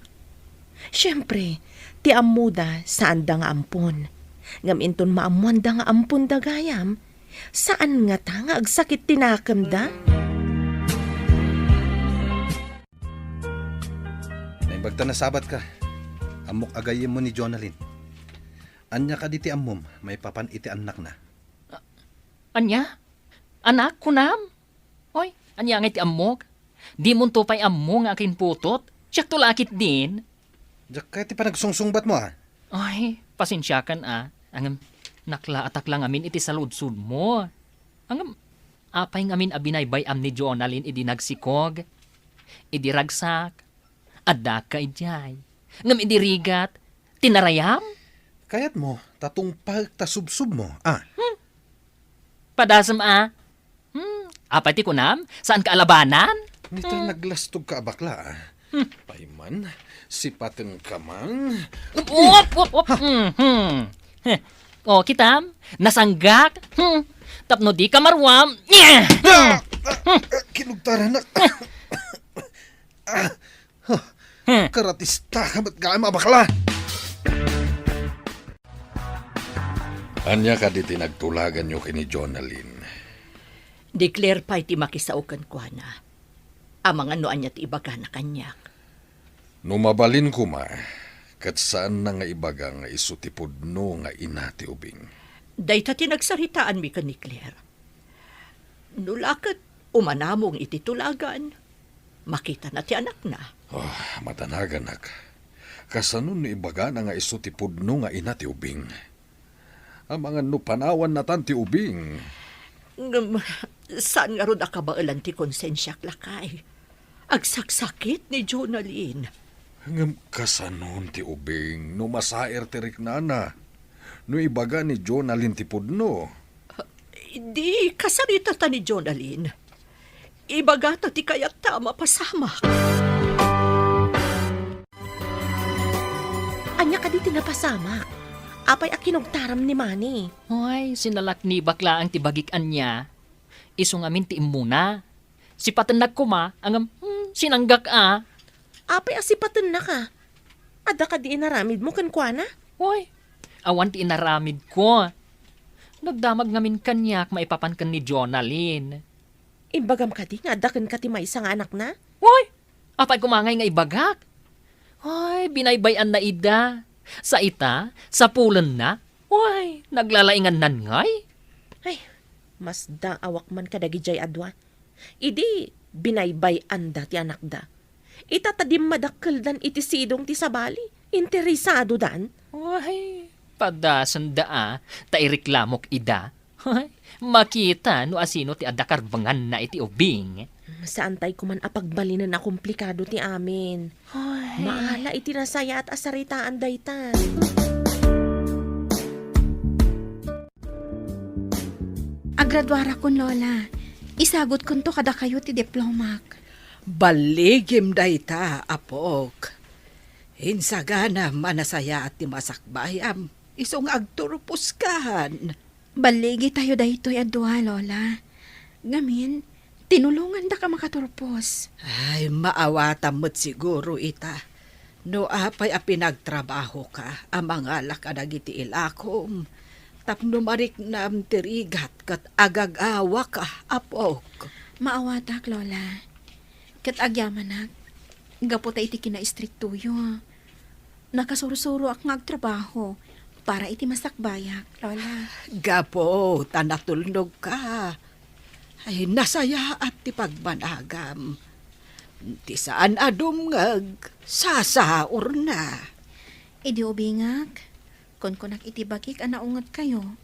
Siempre, ti ammoda, saanda nga ampon. Ngem inton maammoanda nga amponda gayam, saan ngata nga agsakit ti nakemda? Naimbag ta nasabatka. Ammok a gayyemmo ni Jonalyn. Ania kadi ti ammom maipapan iti annakna? Ania? Anak, kunam? Oy, ania ngay ti ammok? Dimonto pay ammo nga akinputot? Siakto la a ketdin. Diak kayat ti panagsungsungbatmo, a. Ay, pasensiakan, a. Ngem, naklaatak la ngamin iti saludsodmo. Ngem, apay ngamin a binaybay-am ni Jonalyn idi nagsikog? Idi ragsak, addaak idiay. Ngem idi rigat, tinarayam? Kayatmo, ta tungpaek ta subsubmo, a. Hmm. Padasem, a. Hmm, apay ti kunam? Saanka a labanan? Ni ta naglastogka a bakla, a. Hmm. Payman, sipatenka man. Op, op, op. Mhm. Heh. O, kitam? Nasanggak? Hmm. Tapno dika maruam. Ah! Ah! Ah! Kinugtaranak. Ah! Huh. Hmm. Karatistaka met gayam a bakla. Ania kadi ti nagtulaganyo ken ni Jonalyn? Ni Claire pay ti makisao kenkuana. Amangan no ania ti ibagana kaniak. No mabalin koma, ket saanna nga ibaga nga isu ti pudno nga ina ti ubing. Dayta ti nagsaritaanmi ken ni Claire. No la ket umanamong iti tulagan, makitana ti anakna. Ah, madanaganak. Kasano no ibagana nga isu ti pudno nga ina ti ubing? Amangan no panawannatan ti ubing. Ngem, saan ngarud a kabaelan ti konsensiak, lakay. Agsaksakit ni Jonalyn. Ngem kasanon ti ubing no masaer ti riknana? No ibaga ni Jonalyn ti pudno? Di kasaritata ni Jonalyn. Ibagata ti kayatta a mapasamak. Ania kadi ti napasamak? Apay a kinugtaram ni Manny? Ay, sinalaknibak laeng ti bagik ania. Isu ngamin ti immuna. Sipatennak koma, ngem, hmm, sinanggak a. Apay a sipatennaka? Adda kadi inaramidmo kenkuana? Oy, awan ti inaramidko. Nagdamag ngamin kaniak maipapan ken ni Jonalyn. Imbagam kadi nga adda kenka ti maysa nga anakna? Oy, apay koma ngay nga ibagak? Oy, binaybay-anna ida. Sa ita, sapulenna. Oy, naglalaingannan ngay. Ay, masdaawak man kadagidiay a dua. Idi binaybay-anda ti anakda, ita ta dimmadakkeldan iti sidong ti sabali, interesadodan. Ay, padasenda a, ta ireklamok ida. Ay, makita no asino ti adda karbenganna iti ubing. Saantay koman a pagbalinen a komplikado ti amin. Ay. Maala iti nasayaat a saritaan dayta. Agraduarakon, Lola. Isagutkonto kadakayo ti diplomak. Balligim dayta, apok. Insaganam a nasayaat ti masakbayam, isu nga agturposkan. Balligitayo daytoy a dua, Lola. Ngamin, tinulongandaka makaturpos. Ay, maawatam met siguro ita. No apay a pinagtrabahoka a mangala kadagiti ilakom, tapno mariknam ti rigat ket agagawaka, apok. Maawatak, Lola. Ket agyamanak, gapu ta iti kinaistriktoyo, nakasursuroak nga agtrabaho para iti masakbayak, Lola. Gapu ta natulnogka. Ay, nasayaat ti pagbanagam. Ti saan a dumngeg, sasaurna. Idi ubingak, kunkunak iti bakik a naungetkayo.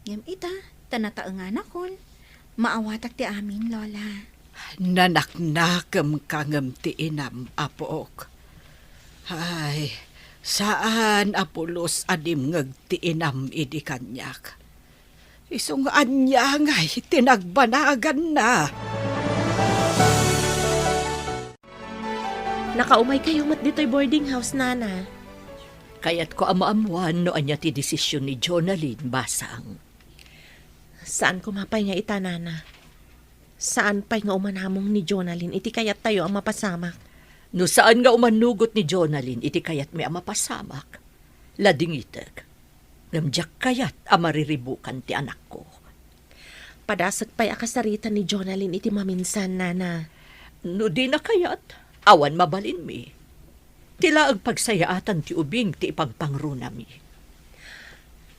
Ngem ita, ta nataenganakon, maawatak ti amin, Lola. Nanaknakemka ngem ti inam, apok. Ay, saan a pulos a dimngeg ti inam idi kaniak. Isu nga ania ngay ti nagbanaganna. Nakaumaykayo met ditoy boarding house, Nana. Kayatko a maammoan no ania ti desisyon ni Jonalyn, Basang. Saan koma pay nga ita, Nana. Saan pay nga umanamong ni Jonalyn iti kayattayo a mapasamak. No saan nga umanugot ni Jonalyn iti kayatmi a mapasamak, ladingitek. Ngem diak kayat a mariribukan ti anakko. Padasek pay a kasarita ni Jonalyn iti maminsan, Nana. No dina kayat, awan mabalinmi. Ti laeng pagsayaatan ti ubing ti ipagpangrunami.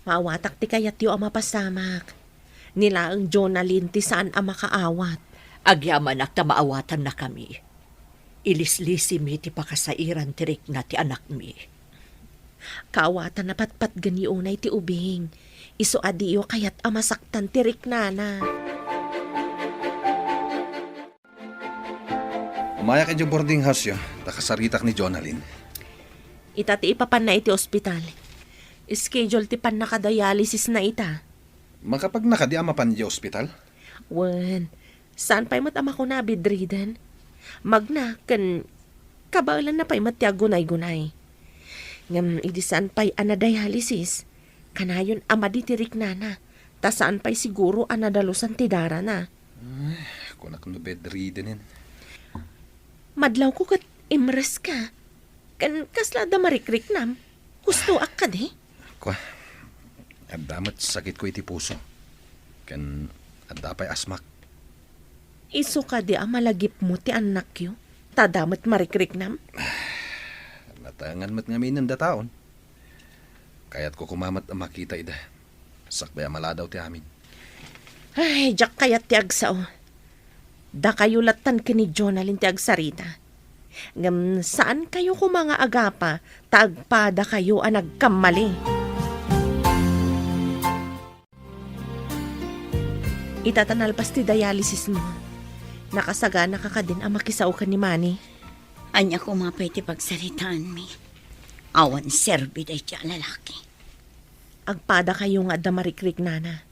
Maawatak ti kayatyo a mapasamak. Ni laeng Jonalyn ti saan a makaawat. Agyamanak ta maawatannakami. Ilislisimi ti pakasairan ti rikna ti anakmi. Kaawatan a patpatgenyo unay ti ubing. Isu a diyo kayat a masaktan ti riknana. Umayak idiay boarding house-yo, ta kasaritak ni Jonalyn. Ita ti ipapanna iti ospital. Schedule ti pannakadialysisna ita. Makapagna kadi a mapan idiay ospital? Wen, saan pay met a makuna a bedridden? Magna ken kabaelanna pay met ti aggunaygunay. Ngem idi saan pay a nadialysis, kanayon a madi ti riknana, ta saan pay siguro a nadalusan ti darana. Ay, kunak no bedridden-en. Madlawko ket imreska. Ken kasla adda marikriknam? Hustoak kadi? Kua, adda met sakitko iti puso. Ken adda pay asmak. Isu kadi a malagipmo ti annakyo, ta adda met marikriknam? Nataengan met ngamin dataon. Kayatko koma met a makita ida. Sakbay a maladaw ti amin. Ay, diak kayat ti agsao. Dakayo lattan ken ni Jonalyn ti agsarita. Ngem saankayo koma nga agapa ta agpadakayo a nagkammali. Ita ta nalpas ti dialysismo, nakasaganaka kadin a makisao ken ni Manny? Ania koma pay ti pagsaritaanmi? Awan serbi daydi a lalaki. Agpadakayo nga adda marikriknana.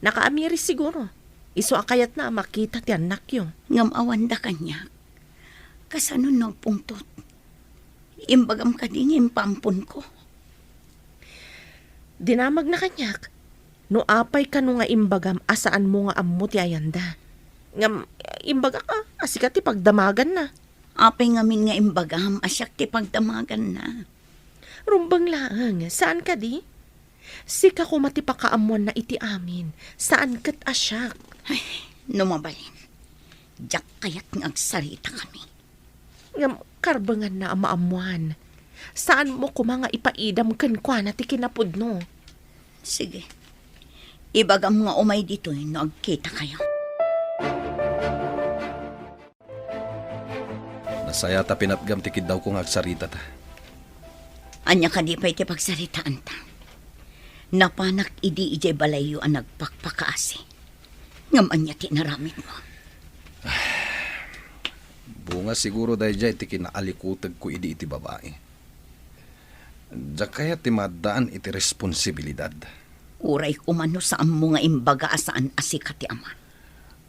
Nakaamiris siguro. Isu a kayatna a makita ti annakyo. Ngem awanda kaniak. Kasano no agpungtot? Imbagam kadi nga impaamponko? Dinamagna kaniak. No apay kano nga imbagam a saanmo nga ammo ti ayanda. Ngem imbagak a, a sika ti pagdamaganna. Apay ngamin nga imbagam a siak ti pagdamaganna? Rumbeng laeng, saan kadi? Sika koma ti pakaammoanna iti amin, saan ket a siak. Ay, no mabalin, diak kayat nga agsaritakami. Ngem karbenganna a maammoan. Saanmo koma nga ipaidam kenkuana ti kinapudno. Sige. Ibagam nga umay ditoy no agkitakayo. Nasayaat a pinatgam ti kiddawko nga agsaritata. Ania kadi pay ti pagsaritaanta? Napanak idi idiay balayyo a nagpakpakaasi. Ngem ania ti inaramidmo? Bunga siguro daydiay ti kinaalikutegko idi iti babai. Diak kayat ti maaddaan iti responsibilidad. Uray koma no saanmo nga imbaga a saan a sika ti ama.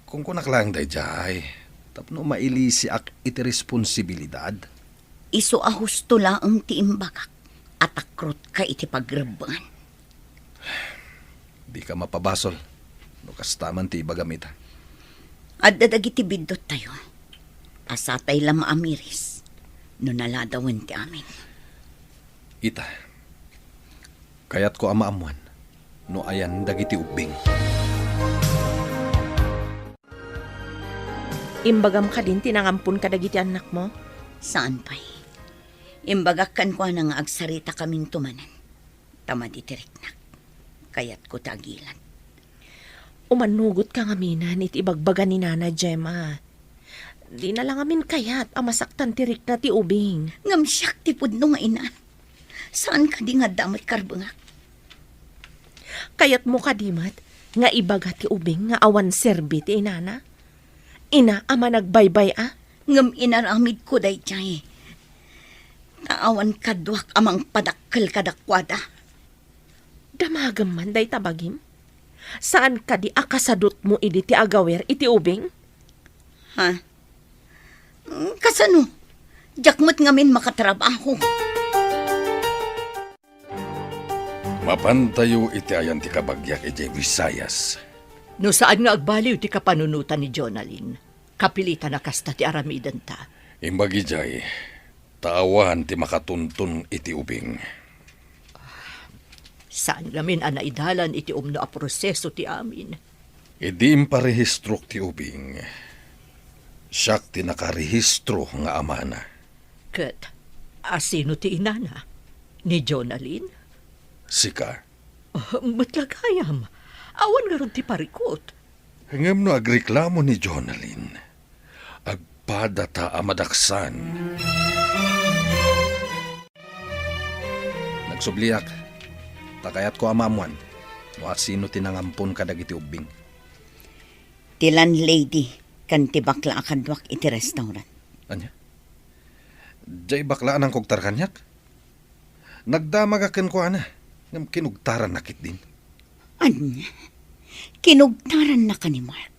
Kunkunak laeng daydiay. Tapno mailisiak iti responsibilidad. Isu a husto laeng ti imbagak a takrotka iti pagrebbengan. Dika mapabasol no kasta man ti ibagam ita. Adda dagiti bidduttayo. Asatay la maamiris no naladawen ti amin. Ita, kayatko a maammuan no ayan dagiti ubbing. Imbagam kadin ti nangampon kadagiti annakmo? Saan pay. Imbagak kenkuana nga agsaritakaminto manen ta madi ti riknak. Kayatko ti agilat. Umannugotka ngamin iti ibagbaga ni Nana Gemma. Dina la ngamin kayat a masaktan ti rikna ti ubing. Ngem siak ti pudno nga ina. Saan kadi nga adda met karbengak? Kayatmo kadi met nga ibaga ti ubing nga awan serbi ti inana? Ina a managbaybay-a? Ngem inaramidko daydiay ta awan kaduak a mangpadakkel kadakuada. Damagem man dayta bagim? Saan kadi a kasadutmo idi ti agawer iti ubing? Ha? Mm, kasano? Diak met ngamin makatrabaho. Mapantayo iti ayan ti kabagiak idiay Visayas. No saan nga agbaliw ti kapanunotan ni Jonalyn, kapilitan a kasta ti aramidenta. Imbag idiay, ta awan ti makatuntun iti ubing. Saan ngamin a naidalan iti umno a proseso ti amin. Idi imparehistrok ti ubing, siak ti nakarehistro nga amana. Ket asino ti inana? Ni Jonalyn? Sika. Ah, met la gayam. Awan ngarud ti parikut. Ngem no agreklamo ni Jonalyn, agpadata a madaksan. Nagsubliak, ta kayatko a maammuan no asino ti nangampon kadagiti ubbing. Ti landlady ken ti bakla a kaduak iti restaurant. Ania? Diay bakla a nangkugtar kaniak? Nagdamagak kenkuana, ngem kinugtaranna ketdin. Ania? Kinugtarannaka ni Mark?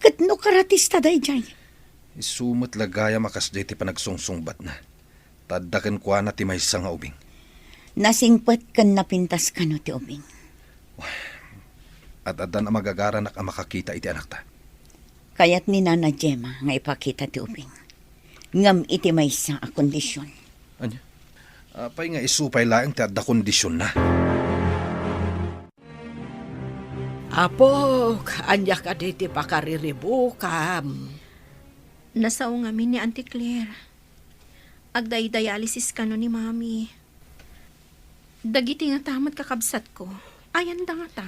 Ket no karatista daydiay? Isu met la gayam a kasdiay ti panagsungsungbatna. Ta adda kenkuana ti maysa nga ubing. Nasingpet ken napintas kano ti ubing? Ad-addan a magagaranak a makakita iti anakta. Kayat ni Nana Gemma nga ipakita ti ubing. Ngem iti maysa a kondisyon. Ania? Apay nga isu pay laeng ti adda kondisionna? Apok, ania kadi ti pakariribukam? Nasao ngamin ni Auntie Claire. Agdaydialysis kano ni Mami. Dagiti ngata met kakabsatko, ayanda ngata?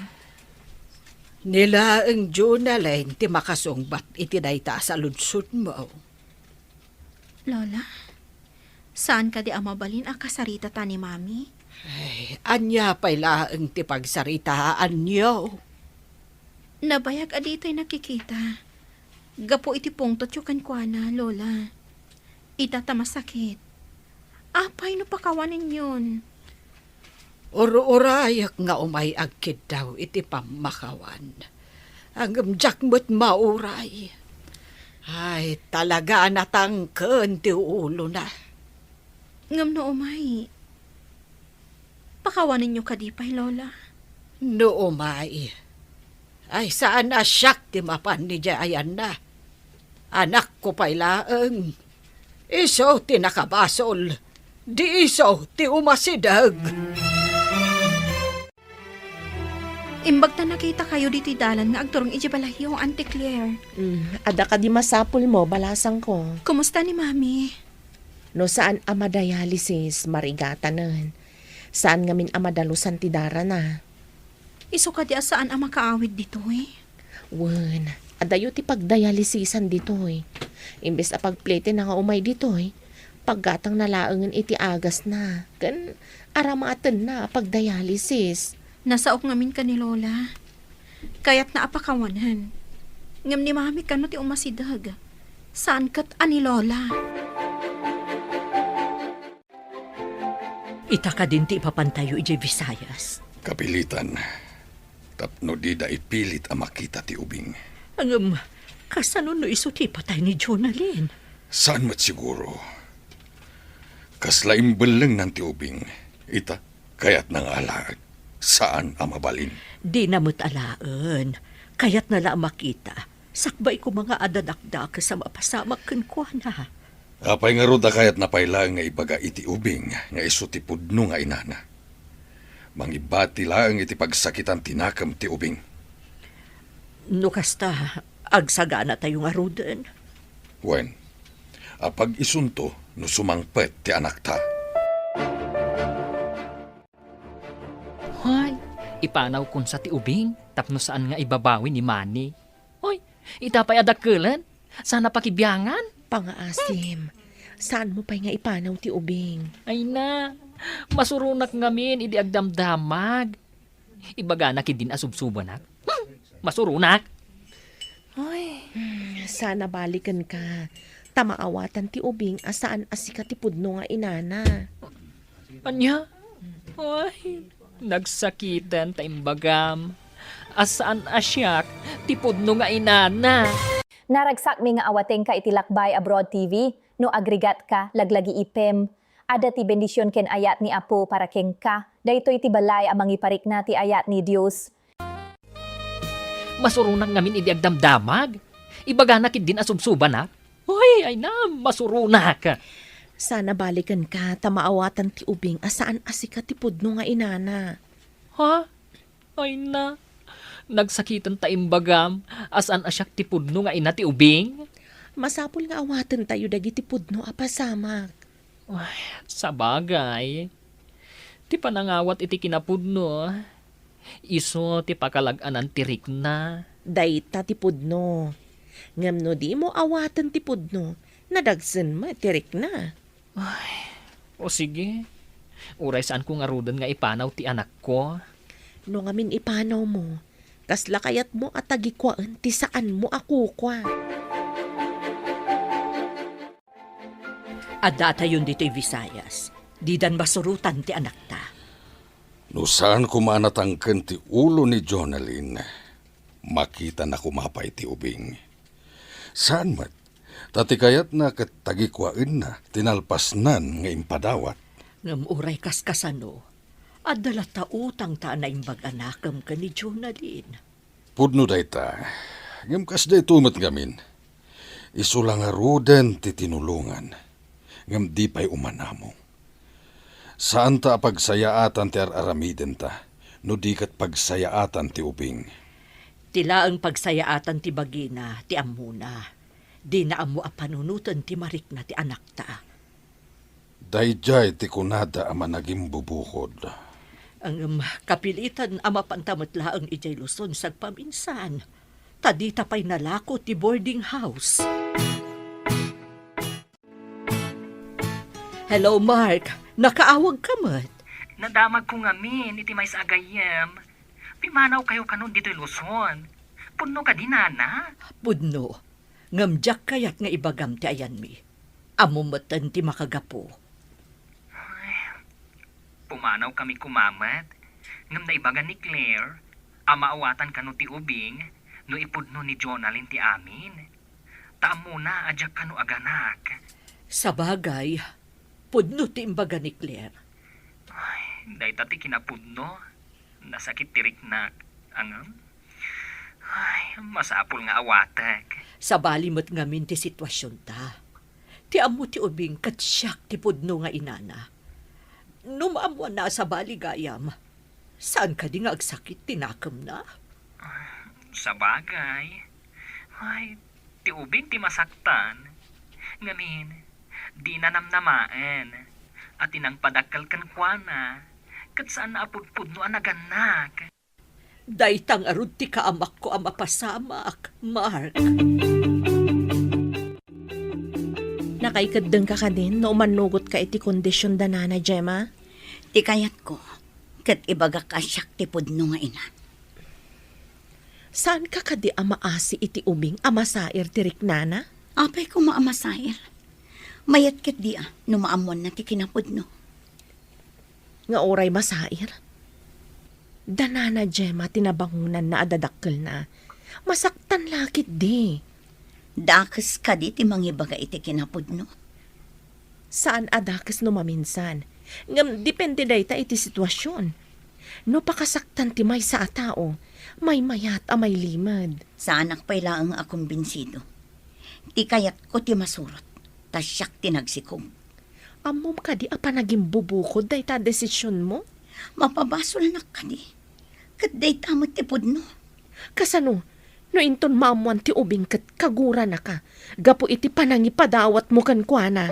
Ni laeng Jonalyn ti makasungbat iti dayta a saludsodmo. Lola, saan kadi a mabalin a kasaritata ni Mami? Ay, ania pay laeng ti pagsaritaanyo? Nabayag a ditay nakikita. Gapu iti pungtotyo kenkuana, Lola. Ita ta masakit. Apay no pakawanenyon? Ur-urayek nga umay agkiddaw iti pammakawan. Ngem diak met mauray. Ay, talaga a natangken ti ulona. Ngem no umay, pakawanenyo kadi pay, Lola? No umay, ay saan a siak ti mapan idiay ayanna. Anakko pay laeng. Isu ti nakabasol. Di isu ti umasideg. Imbag ta nakitakayo ditoy dalan nga agturong idiay balayyo, Auntie Claire. Mm, adda kadi masapulmo, balasangko? Kumusta ni Mami? No saan a madialysis, marigatanen. Saan ngamin a madalusan ti darana. Isu kadi a saan a makaawid ditoy? Wen, adayo ti pagdialysisan ditoy. Imbes a pagpletena nga umay ditoy, paggatangna laengen iti agasna, ken aramatenna a pagdialysis. Nasaok ngamin ken ni Lola. Kayatna a pakawanen. Ngem ni Mami kano ti umasideg. Saan ket a ni Lola. Ita kadin ti ipapantayo idiay Visayas? Kapilitan. Tapno dida ipilit a makita ti ubing. Ngem, Kasano no isu ti ipatay ni Jonalyn? Saan met siguro. Kasla imbellengnan ti ubing. Ita, kayatna nga alaek. Saan a mabalin. Dina met alaen. Kayatna la a makita. Sakbay koma nga adda dakdakes a mapasamak kenkuana. Apay ngarud a kayatna pay laeng nga ibaga iti ubing nga isu ti pudno nga inana? Mangibati laeng iti pagsakitan ti nakem ti ubing. No kasta, agsaganatayo ngaruden. Wen, apag-isunto no sumangpet ti anakta. Hoy, ipanawkon sa ti ubing tapno saan nga ibabawi ni Manny. Hoy, ita pay a dakkelen, saan a pakibiangan. Pangaasim, saanmo pay nga ipanaw ti ubing. Ay na, masuronak ngamin idi agdamdamag. Ibagana ketdin a subsubanak. Hmm, masuronak. Ay, hmm, saan a balikenka, ta maawatan ti ubing a saan a sika ti pudno nga inana. Ania? Ay, nagsakiten ta imbagam a saan a siak ti pudno nga inana. Naragsakmi nga awatengka iti Lakbay Abroad T V. No agrigatka, laglagiipem. Adda ti bendision ken ayat ni Apo para kenka. Daytoy ti balay a mangiparikna ti ayat ni Dios. Masuronak ngamin idi agdamdamag. Ibagana ketdin a subsubanak. Hoy, ay na, masuronak. Saan a balikenka ta maawatan ti ubing a saan a sika ti pudno nga inana. Ha? Ay na, nagsakiten ta imbagam a saan a siak ti pudno nga ina ti ubing. Masapul nga awatentayo dagiti pudno a pasamak. Ay, sabagay. Ti panangawat iti kinapudno, isu ti pakalag-anan ti rikna. Dayta ti pudno. Ngem no dimo awaten ti pudno, nadagsen met ti rikna. Ay, o sige. Uray saanko ngaruden nga ipanaw ti anakko. No ngamin ipanawmo, kasla kayatmo a tagikuaen ti saanmo a kukua? Addatayon ditoy Visayas. Didan masurotan ti anakta. No saan koma a natangken ti ulo ni Jonalyn, makitana koma pay ti ubing. Saan met, ta ti kayatna ket tagikuaenna ti nalpasnan nga impadawat. Ngem uray kaskasano, adda latta utangta a naimbag a nakem ken ni Jonalyn. Pudno dayta, ngem kas daytoy met ngamin. Isu la ngaruden ti tinulongan, ngem di pay umanamong. Saanta a pagsayaatan ti ar-aramidenta, no di ket pagsayaatan ti ubing. Ti laeng pagsayaatan ti bagina, ti ammona. Dina ammo a panunoten ti marikna ti anakta. Daydiay ti kunada a managimbubukod. Ngem kapilitan a mapanta met laeng idiay Luzon sagpaminsan, ta dita pay nalako ti boarding house. Hello, Mark. Nakaawagka met? Nadamagko ngamin iti maysa a gayyem. Pimanawkayo kanon ditoy Luzon. Pudno kadi, nana? Pudno. Ngem diak kayat nga ibagam ti ayanmi. Ammom metten ti makagapu. Ay, pumanawkami koma met. Ngem naibaga ni Claire a maawatan kano ti ubing no ipudno ni Jonalyn ti amin. Ta ammona a diak kano aganak. Sabagay, pudno ti imbaga ni Claire. Ay, dayta ti kinapudno. Nasakit ti riknak. Ngem, ay, masapul nga awatek. Sabali met ngamin ti situasionta. Ti ammo ti ubing ket siak ti pudno nga inana. No maammoanna a sabali gayam, saan kadi nga agsakit ti nakemna? Sabagay. Ay, ti ubing ti masaktan. Ngamin, dina namnamaen a ti nangpadakkel kenkuana, ket saanna a pudpudno a nagannak. Dayta ngarud ti kaamakko a mapasamak, Mark. Nakaikeddengka kadin no umannugotka iti kondision da Nana Gemma? Ti kayatko, ket ibagak a siak ti pudno nga ina. Saanka kadi a maasi iti ubing a masair ti riknana? Apay koma a masair? Mayat ketdi a no maammoanna ti kinapudno. Nga uray masair? Da Nana Gemma ti nabangonanna a dadakkelna. Masaktan la ketdi. Dakes kadi ti mangibaga iti kinapudno? Saan a dakes no maminsan. Ngem depende dayta iti situasion. No pakasaktan ti maysa a tao, maymayat a mailimed. Saanak pay laeng a kumbinsido. Ti kayatko ti masurot, ta siak ti nagsikog. Ammom kadi a panagimbubukod dayta a desisionmo? Mapabasolnak kadi. Ket dayta met ti pudno. Kasano? No inton maammoan ti ubing ket kaguranaka gapu iti panangipadawatmo kenkuana.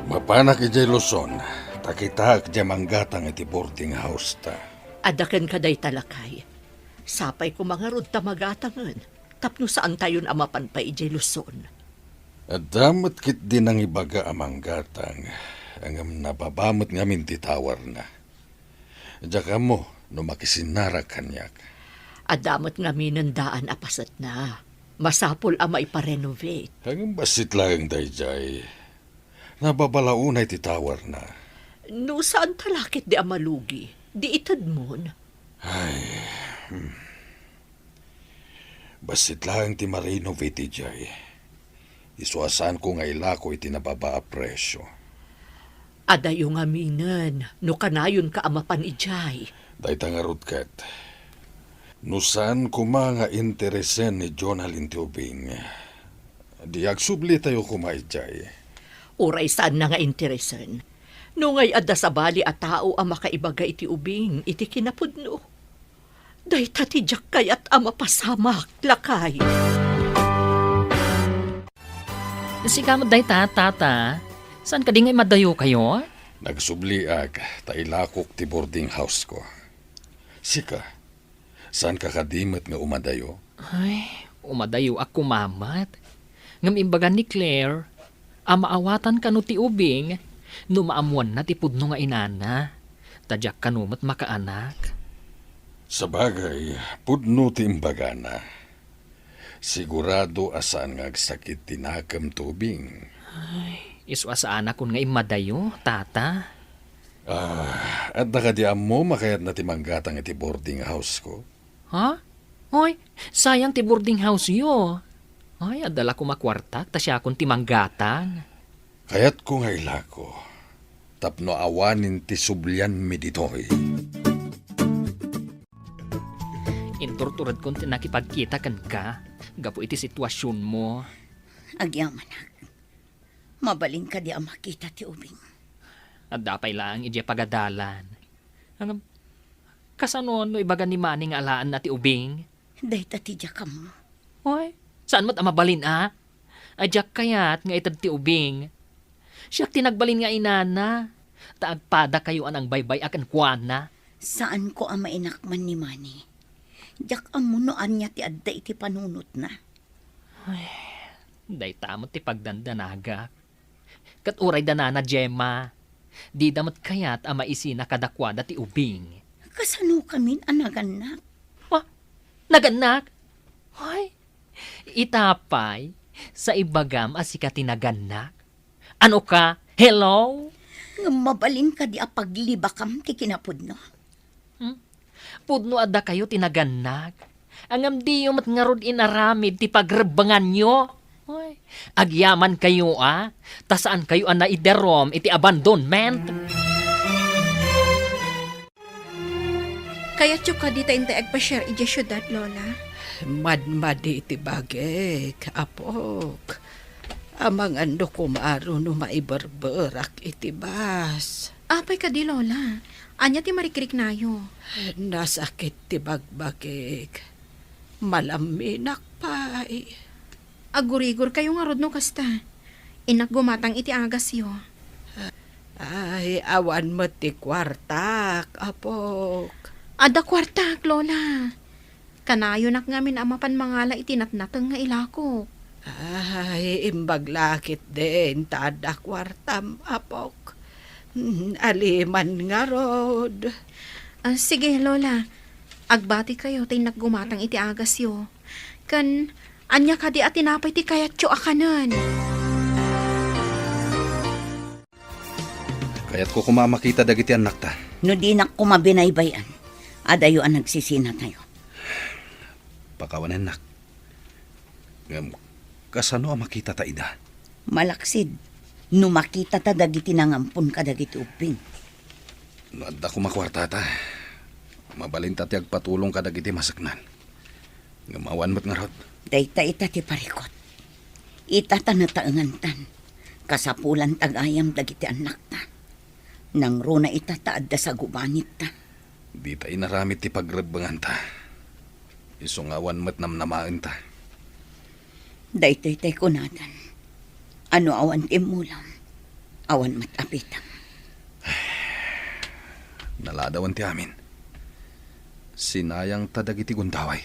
Mapanak idiay Luzon, ta kitaek diay manggatang iti boarding house ta. Adda kenka dayta, lakay. Sapay koma ngarud ta magatangen, tapno saantayon a mapan pay idiay Luzon. Adda met ketdi nangibaga a manggatang, ngem nababa met ngamin ti towerna. Diak ammo no makisinnarak kaniak. Adda met ngaminen daan a pasetna. Masapul a maiparenovate. Ngem bassit laeng daydiay. Nababala unay ti towerna. No saanta la ketdi a malugi, di itedmon. Ay, hmm. Bassit laeng ti ma-renovate idiay. Isu a saanko nga ilako iti nababa a presio. Adayo ngaminen no kanayonka a mapan idiay. Dayta ngarud ket. No saan koma nga interesen ni Jonalyn ti ubing, di agsublitayo koma idiay. Uray saanna nga interesen. No ngay adda sabali a tao a makaibaga iti ubing iti kinapudno. Dayta ti diak kayat a mapasamak, lakay. Sika met dayta, tata. Saan kadi nga imadayokayo? Nagsubliak ta ilakok ti boarding house ko. Sika, saanka kadi met nga umadayo? Ay, umadayoak koma met. Ngem imbaga ni Claire a maawatan kano ti ubing no maammoanna ti pudno nga inana, ta diak kano met makaanak. Sabagay, pudno ti imbagana. Sigurado a saan nga agsakit ti nakem ti ubing. Ay, isu a saanakon nga immadayo, tata. Ah, adda kadi ammo makayatna ti manggatang iti boarding house ko? Ha? Hoy, sayang ti boarding house-yo. Ay, adda la koma kuartak ta siakon ti manggatang. Kayatko nga ilako, tapno awanen ti sublianmi ditoy. Inturturedkon ti nakipagkita kenka gapu iti situasionmo. Agyamanak. Mabalin kadi a makita ti ubing? Adda pay laeng idiay pagadalan. Ngem, kasano no ibaga ni Manny nga alaenna ti ubing? Dayta ti diak ammo. Oy, saan met a mabalin a? Ay, diak kayat nga ited ti ubing. Siak ti nagbalin nga inana, ta agpadakayo a nangbaybay-a kenkuana. Saanko a mainakman ni Manny. Diak ammo no ania ti adda iti panunotna. Ay, dayta met ti pagdandanagak. Ket uray da nana Gemma, dida met kayat a maisina kadakuada ti ubing. Kasanokamin a nagannak? Ha? Nagannak? Ay, ita pay, sa ibagam a sika ti nagannak? Ano ka? Hello? Ngem mabalin kadi a paglibakam ti kinapudno? Hmm? Pudno a dakayo ti nagannak. Ngem diyo met ngarud inaramid ti pagrebbenganyo. Oy, agyamankayo a, ta saankayo a naidarum iti abandonment. Kayatyo kadi ta intay agpasiar idiay siudad, Lola? Madmadi ti bagik, apok. Amangan no kumaro no maiberberak iti bus. Apay kadi, Lola? Ania ti marikriknayo? Nasakit ti bagbagik. Malamminak pay. Agurigorkayo ngarud no kasta. Innak gumatang iti agasyo. Ay, awan met ti kuartak, apok. Adda kuartak, Lola. Kanayonak ngamin a mapan mangala iti natnateng nga ilakok. Ay, imbag la ketdin ta adda kuartam, apok. Mm, aliman ngarud. Ah, sige, Lola. Agbatikayo ta innak gumatang iti agasyo. Ken, ania kadi a tinapay ti kayatyo a kanen? Kayatko koma a makita dagiti annakta. No dinak koma binaybay-an, adayo a nagsisinatayo. Pakawanennak. Ngem, kasano a makitata ida? Malaksid, no makitata dagiti nangampon kadagiti ubbing. No adda koma kuartata, mabalinta ti agpatulong kadagiti maseknan. Ngem awan met ngarud. Dayta ita ti parikut. Ita ta nataengantan. Kasapulan ta gayam dagiti annakta. Nangruna ita ta adda sagubangitta. Dita inaramid ti pagrebbenganta. Isu nga awan met namnamaenta. Daytoy tay kunadan. No awan ti immulam, awan met apitem. Naladawan ti amin. Sinayangta dagiti gundaway.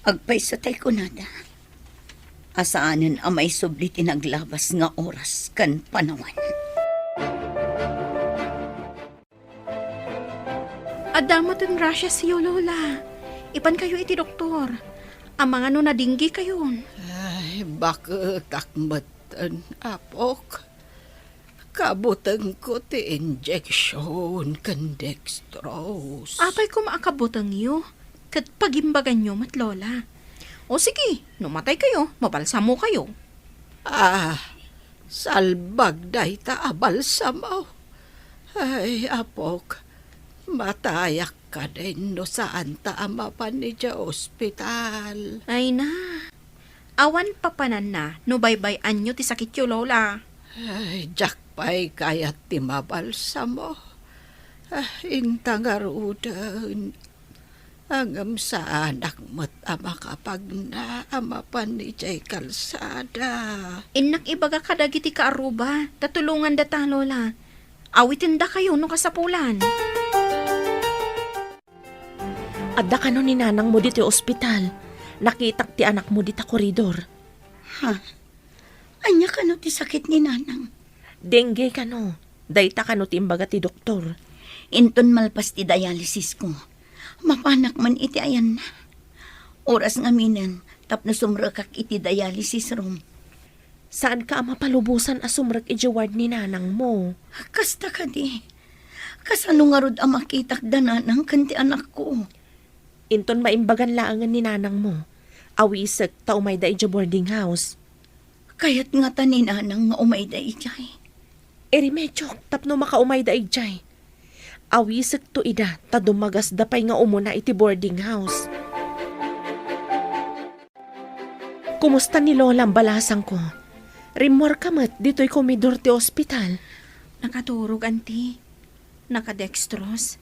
Agpayso tay kunada. Saanen a maisubli ti naglabas nga oras ken panawen. Adda metten rashes yo, Lola. Ipankayo iti doktor. Amangan no nadinggikayon. Ay, baketak metten, apok. Kabutengko ti injection ken dextrose. Apay koma a kabutengyo? Ket pagimbaganyo met, Lola. O sige, no mataykayo, mabalsamokayo. Ah, salbag dayta a balsamo. Ay, apok, matayak kadin no saanta a mapan idiay ospital. Ay na, awan papananna no baybay-anyo ti sakityo, Lola. Ay, diak pay kayat ti mabalsamo. Ah, inta ngaruden. Ngem saanak met a makapagna a mapan idiay kalsada. Innak ibaga kadagiti kaarruba, ta tulongandata, Lola. Awitendakayo no kasapulan. Adda kano ni nanangmo ditoy ospital. Nakitak ti anakmo dita koridor. Ha? Ania kano ti sakit ni Nanang? Dengue kano. Dayta kano ti imbaga ti doktor. Inton malpas ti dialysis ko, mapanak man iti ayanna. Oras ngaminen tapno sumrekak iti dialysis room. Saanka a mapalubosan a sumrek idiay ward ni nanangmo. Kasta kadi. Kasano ngarud a makitak da nanang ken ti anakko? Inton maimbagan laengen ni nanangmo, awisek ta umayda idiay boarding house. Kayat ngata ni nanang nga umayda idiay. Iremediok tapno makaumayda idiay. Awisekto ida ta dumagasda pay nga umuna iti boarding house. Kumusta ni Lola, balasangko? Rimmuarka met ditoy komidor ti ospital. Nakaturog, Auntie. Nakadextrose.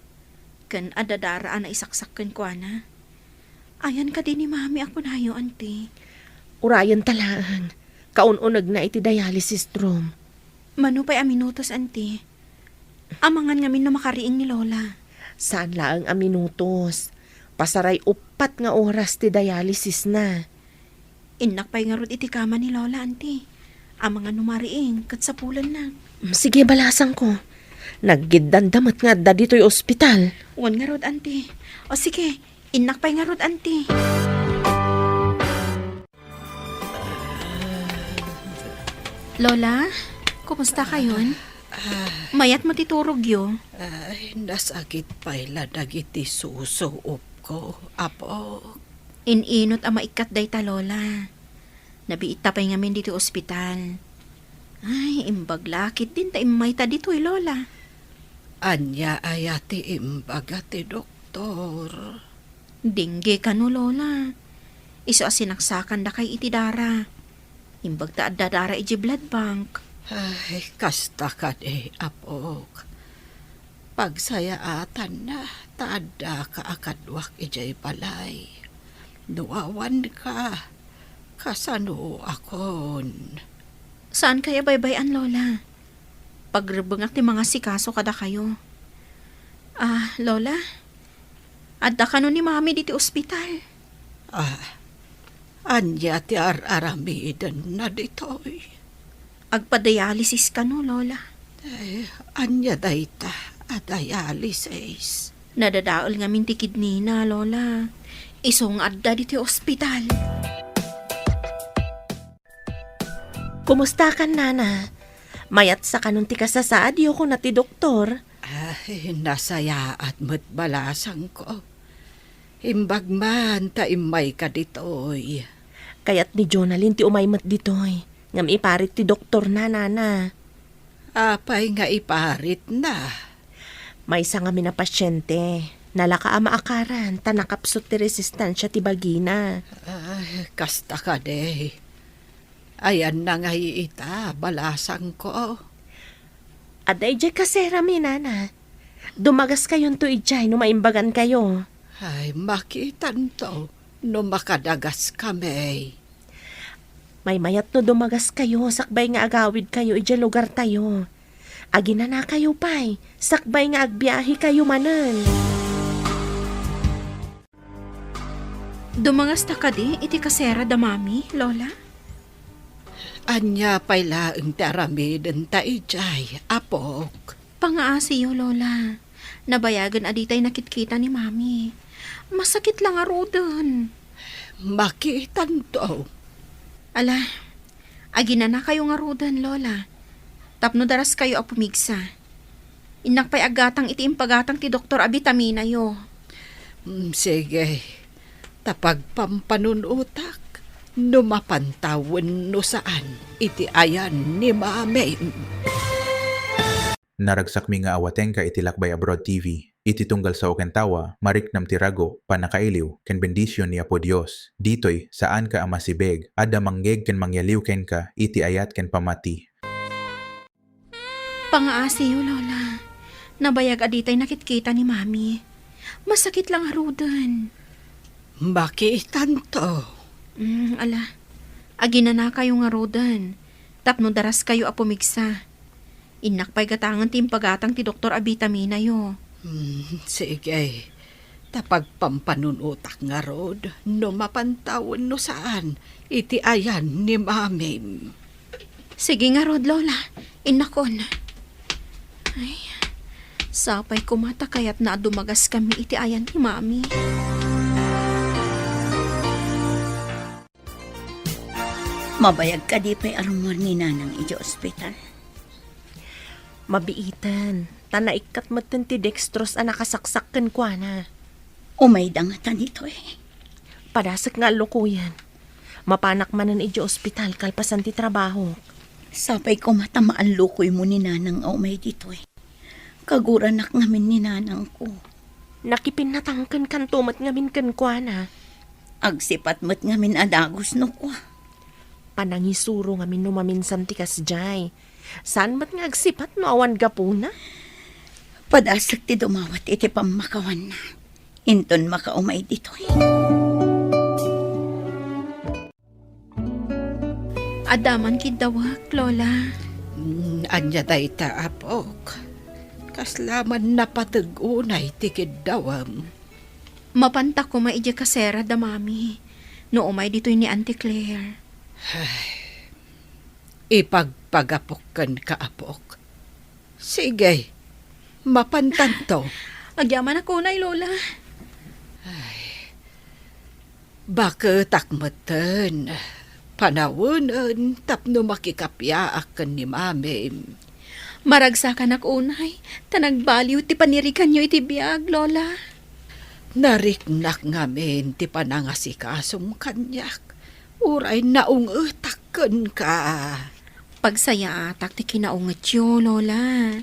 Ken adda dara a naisaksak kenkuana. Ayan kadi ni Mami a kunayo, Auntie? Urayenta laeng. Kaun-unegna iti dialysis room. Mano pay a minutos, Auntie? Amangan ngamin no makariing ni Lola. Saan laeng a minutos. Pasaray uppat nga oras ti dialysisna. Innak pay ngarud iti kama ni Lola, Auntie. Amangan no mariing, ket sapulenna. Mm, sige, balasangko. Naggiddanda met nga adda ditoy ospital. Wen ngarud, Auntie. O sige, innak pay ngarud, Auntie. Lola, kumusta kayon? Ah. Mayat mo ti turogyo? Ay, nasakit pay la dagiti susuopko, apo. In-inot a maikkat dayta, Lola. Nabiitta pay ngamin ditoy ospital. Ay, imbag la ketdin ta immayta ditoy, Lola. Ania aya ti imbaga ti doktor? Dengue kano, Lola. Isu a sinaksakandakay iti dara. Imbag ta adda dara idiay blood bank. Ay, kasta kadi, apok. Pagsayaatanna ta addaka a kaduak idiay balay. No awanka, kasanoakon? Saankay a baybay-an, Lola. Pagrebbengak ti mangasikaso kadakayo. Ah, Lola, adda kano ni Mami diti ospital? Ah, ania ti ar-aramidenna ditoy? Agpadialysis kano, Lola. Eh, ania dayta a dialysis? Nadadael ngamin ti kidneyna, Lola. Isu nga adda ditoy ospital. Kumustakan, Nana? Mayatsa kanon ti kasasaadyo, kuna ti doktor. Ay, nasayaat met, balasangko. Imbag man ta immayka ditoy. Kayat ni Jonalyn ti umay met ditoy. Ngem iparit ti doktorna, nana. Apay nga iparitna? Maysa ngamin a pasiente. Nalaka a maakaran ta nakapsut ti resistensia ti bagina. Ah, kasta kadi. Ayanna ngay ita, balasangko. Adda idiay kaserami, nana. Dumagaskayonto idiay no maimbagankayo. Ay, makitanto no makadagaskami. Maymayat no dumagaskayo sakbay nga agawidkayo idiay lugartayo. Aginanakayo pay sakbay nga agbiahekayo manen. Dumangasta kadi iti kasera da Mami, Lola? Ania pay laeng ti aramidenta idiay, apok? Pangaasiyo, Lola. Nabayagen a ditay nakitkita ni Mami. Masakit la ngaruden. Makitanto. Ala, aginanakayo ngaruden, Lola. Tapno daraskayo a pumigsa. Innak pay aggatang iti impagatang ti doktor a bitaminayo. Mm, sige. Ta pagpampanunotak no mapantaw wenno saan iti ayan ni Mami. Naragsakmi nga awatenka iti Lakbay Abroad T V. Iti tunggal sao ken tawa, mariknam ti rago, pannakailiw, ken bendision ni Apo Dios. Ditoy, saanka a masibeg. Adda mangngeg ken mangyaliw kenka iti ayat ken pammati. Pangaasiyo, Lola. Nabayag a ditay nakitkita ni Mami. Masakit la ngaruden. Makitanto. Mm, ala. Aginanakayo ngaruden. Tapno daraskayo a pumigsa. Innak pay gatangen ti impagatang ti doktor a bitaminayo. Hmm, sige. Ta pagpampanunotak ngarud no mapantaw wenno saan iti ayan ni Mamim. Sige ngarud, Lola. Innakon. Ay, sapay koma ta kayatna a dumagaskami iti ayan ni Mami. Mabayag kadi pay a rummuar ni Nanang idiay ospital? Mabiiten, ta naikkat metten ti dextrose a nakasaksak kenkuana. Umayda ngata ditoy? Padasek nga allukoyen. Mapanak manen idiay ospital kalpasan ti trabahok. Sapay koma ta maallukoymo ni Nanang a umay ditoy. Kaguranak ngamin ni nanangko. Nakipinnatangkenkanto met ngamin kenkuana. Agsipat met ngamin a dagus no kua. Panangisuro ngamin no maminsan ti kasdiay. Saan met nga agsipat no awan gapuna? Padasek ti dumawat iti pammakawanna. Inton makaumay ditoy. Adda man kiddawek, Lola. Mm, ania dayta, apok? Kasla man napateg unay ti kiddawem. Mapanta koma idiay kasera da Mami, no umay ditoy ni Auntie Claire. Ay, ipagpagapok kenka, apok. Sige, mapantanto. Agyamanak unay, Lola. Ay, baketak metten. Panawenen tapno makikapiaak ken ni Mamim. Maragsakanak unay, ta nagbaliw ti paniriganyo iti biag, Lola. Nariknak ngamin ti panangasikasom kaniak, uray naungetak kenka. Pagsayaatak ti kinaungetyo, Lola.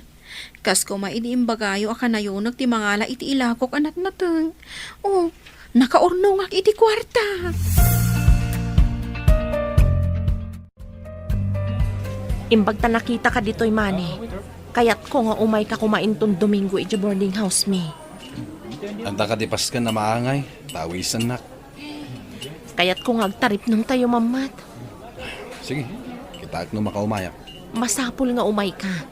Kas koma idi imbagayo a kanayonek ti mangala iti ilakok a natnateng. O, nakaurnongak iti kuarta. Imbag ta nakitaka ditoy, Mani. Kayatko nga umayka koma inton Domingo idiay boarding house mi. Adda kadi pasken a maangay, ta awisennak. Kayatko nga agtaripnongtayo mammet. Sige, kitaek no makaumayak. Masapul nga umayka.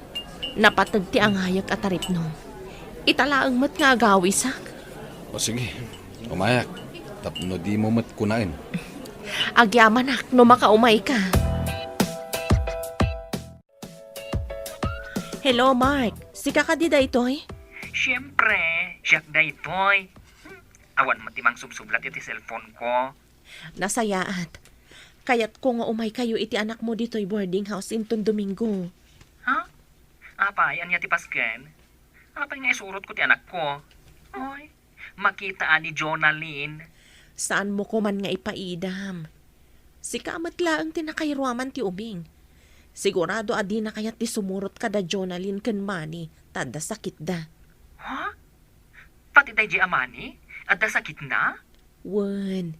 Napateg ti angayek a taripnong. Ita laeng met nga agawisak. O sige, umayak. Tapno dimo met kunaen. Agyamanak no makaumayka. Hello, Mark. Sika kadi daytoy? Siempre, siak daytoy. Hmm, awan met ti mangsubsublat iti cellphone ko. Nasayaat. Kayatko nga umaykayo iti anakmo ditoy boarding house inton Domingo. Ha? Apay, ania ti pasken? Apay nga isurotko ti anakko? Oy, makita a ni Jonalyn. Saanmo koman nga ipaidam. Sika met laeng ti nakairuaman ti ubing. Sigurado a dina kayat ti sumurot kada Jonalyn ken Manny ta adda sakitda. Ha? Pati daydi a Manny? Adda sakitna? Wen.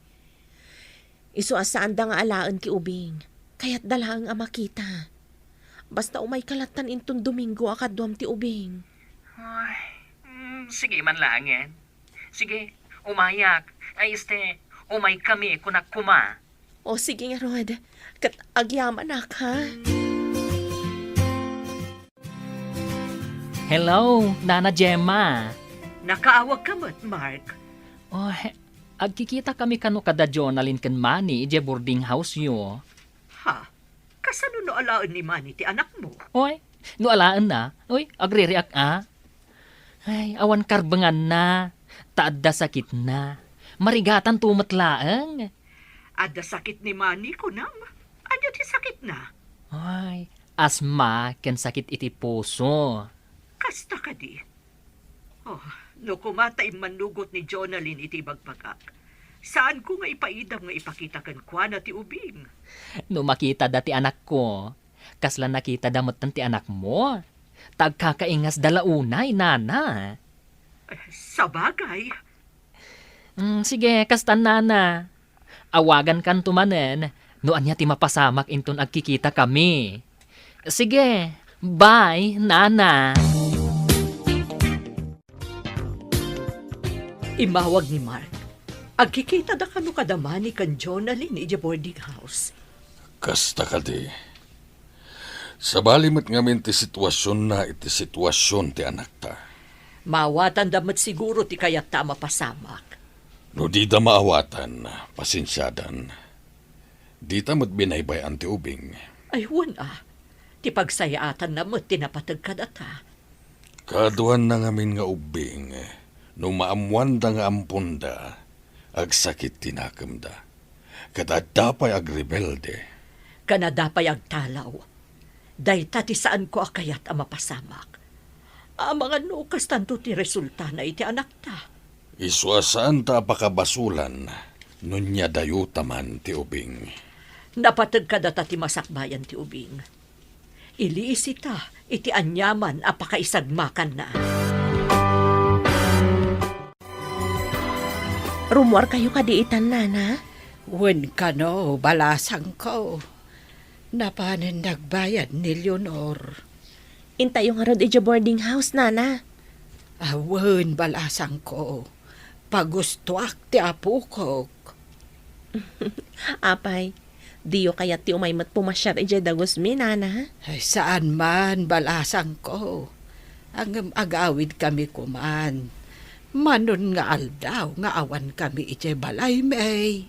Isu a saanda nga alaen ti ubing. Kayatda laeng a makita. Basta umayka lattan inton Domingo a kaduam ti ubing. Ay, mm, sige man laengen. Sige, umayak. Ay, este, umaykami, kunak koma. O, sige ngarud. Ket agyamanak, ha? Hello, Nana Gemma. Nakaawagka met, Mark. O, he-, agkikitakami kano kada Jonalyn ken Manny idiay boarding house-yo. Ha? Kasano no alaen ni Manny ti anakmo? Oy, no alaenna, oy, agririak a. Ay, awan karbenganna, ta adda sakitna. Marigatanto met laeng. Adda sakit ni Manny, kunam? Ania ti sakitna? Ay, asma ken sakit iti puso. Kasta kadi? Oh, no koma ta immannugot ni Jonalyn iti ibagbagak, saanko nga ipaidam nga ipakita kenkuana ti ubing. No makitada ti anakko, kasla nakitada metten ti anakmo. Ta agkakaingasda la unay, nana. Eh, sabagay. Mm, sige, kastan, nana. Awagankanto manen no ania ti mapasamak inton agkikitakami. Sige, bye, nana. Immawag ni Mark. Agkikitada kano kada Manny ken Jonalyn idiay boarding house. Kasta kadi. Sabali met ngamin ti situasionna iti situasion ti anakta. Maawatanda met siguro ti kayatta a mapasamak. No dida maawatan, pasensiadan. Dita met binaybay-an ti ubing. Ay, wen a. Ti pagsayaatanna met ti napateg kadata. Kaduanna ngamin nga ubbing, no maammoanda nga amponda, agsakit ti nakemda. Ket adda pay agrebelde. Ken adda pay agtalaw. Dayta ti saanko a kayat a mapasamak. Amangan no kastanto ti resultana iti anakta. Isu a saanta a pakabasolan no nia dayota man ti ubing. Napateg kadata ti masakbayan ti ubing. Iliisita iti aniaman a pakaisagmakanna. Rummuarkayo kadi itan, nana? Wen kano, balasangko. Napanen nagbayad ni Leonor. Intayo ngarud idiay boarding house, nana. Awen, balasangko. Pagustoak ti apokok. Apay, diyo kayat ti umay met pumasiar idiay dagusmi, nana? Ay, saan man, balasangko. Ngem agawidkami koman. Manon nga aldaw nga awankami idiay balaymi.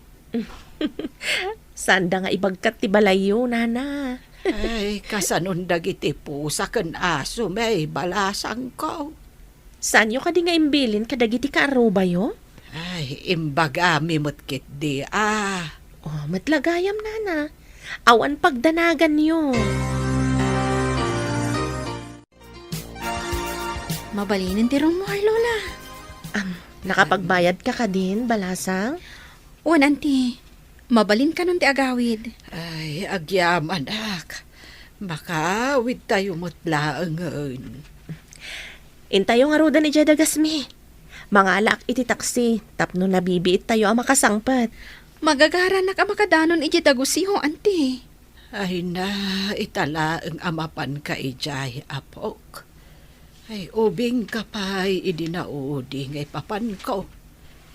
Saanda nga ibagkat ti balayyo, nana? Ay, kasanon dagiti pusa ken asomi, balasangko. Saanyo kadi nga imbilin kadagiti kaarubayo? Ay, imbagami met ketdi a. Oh, met la gayam, nana. Awan pagdanaganyo. Mabalinen ti rummuar, Lola. Am, nakapagbayadka kadin, balasang? Wen, anti. Mabalin kanon ti agawid. Ay, agyamanak. Makaawidtayo met laengen. Intayo ngaruden idiay dagasmi. Mangalaak iti taksi tapno nabibiittayo a makasangpet. Magagaranak a makadanon idiay dagusmi, anti. Ay na, ita laeng a mapanka idiay, apok. Ay, ubingka pay idi naudi nga ipapanko.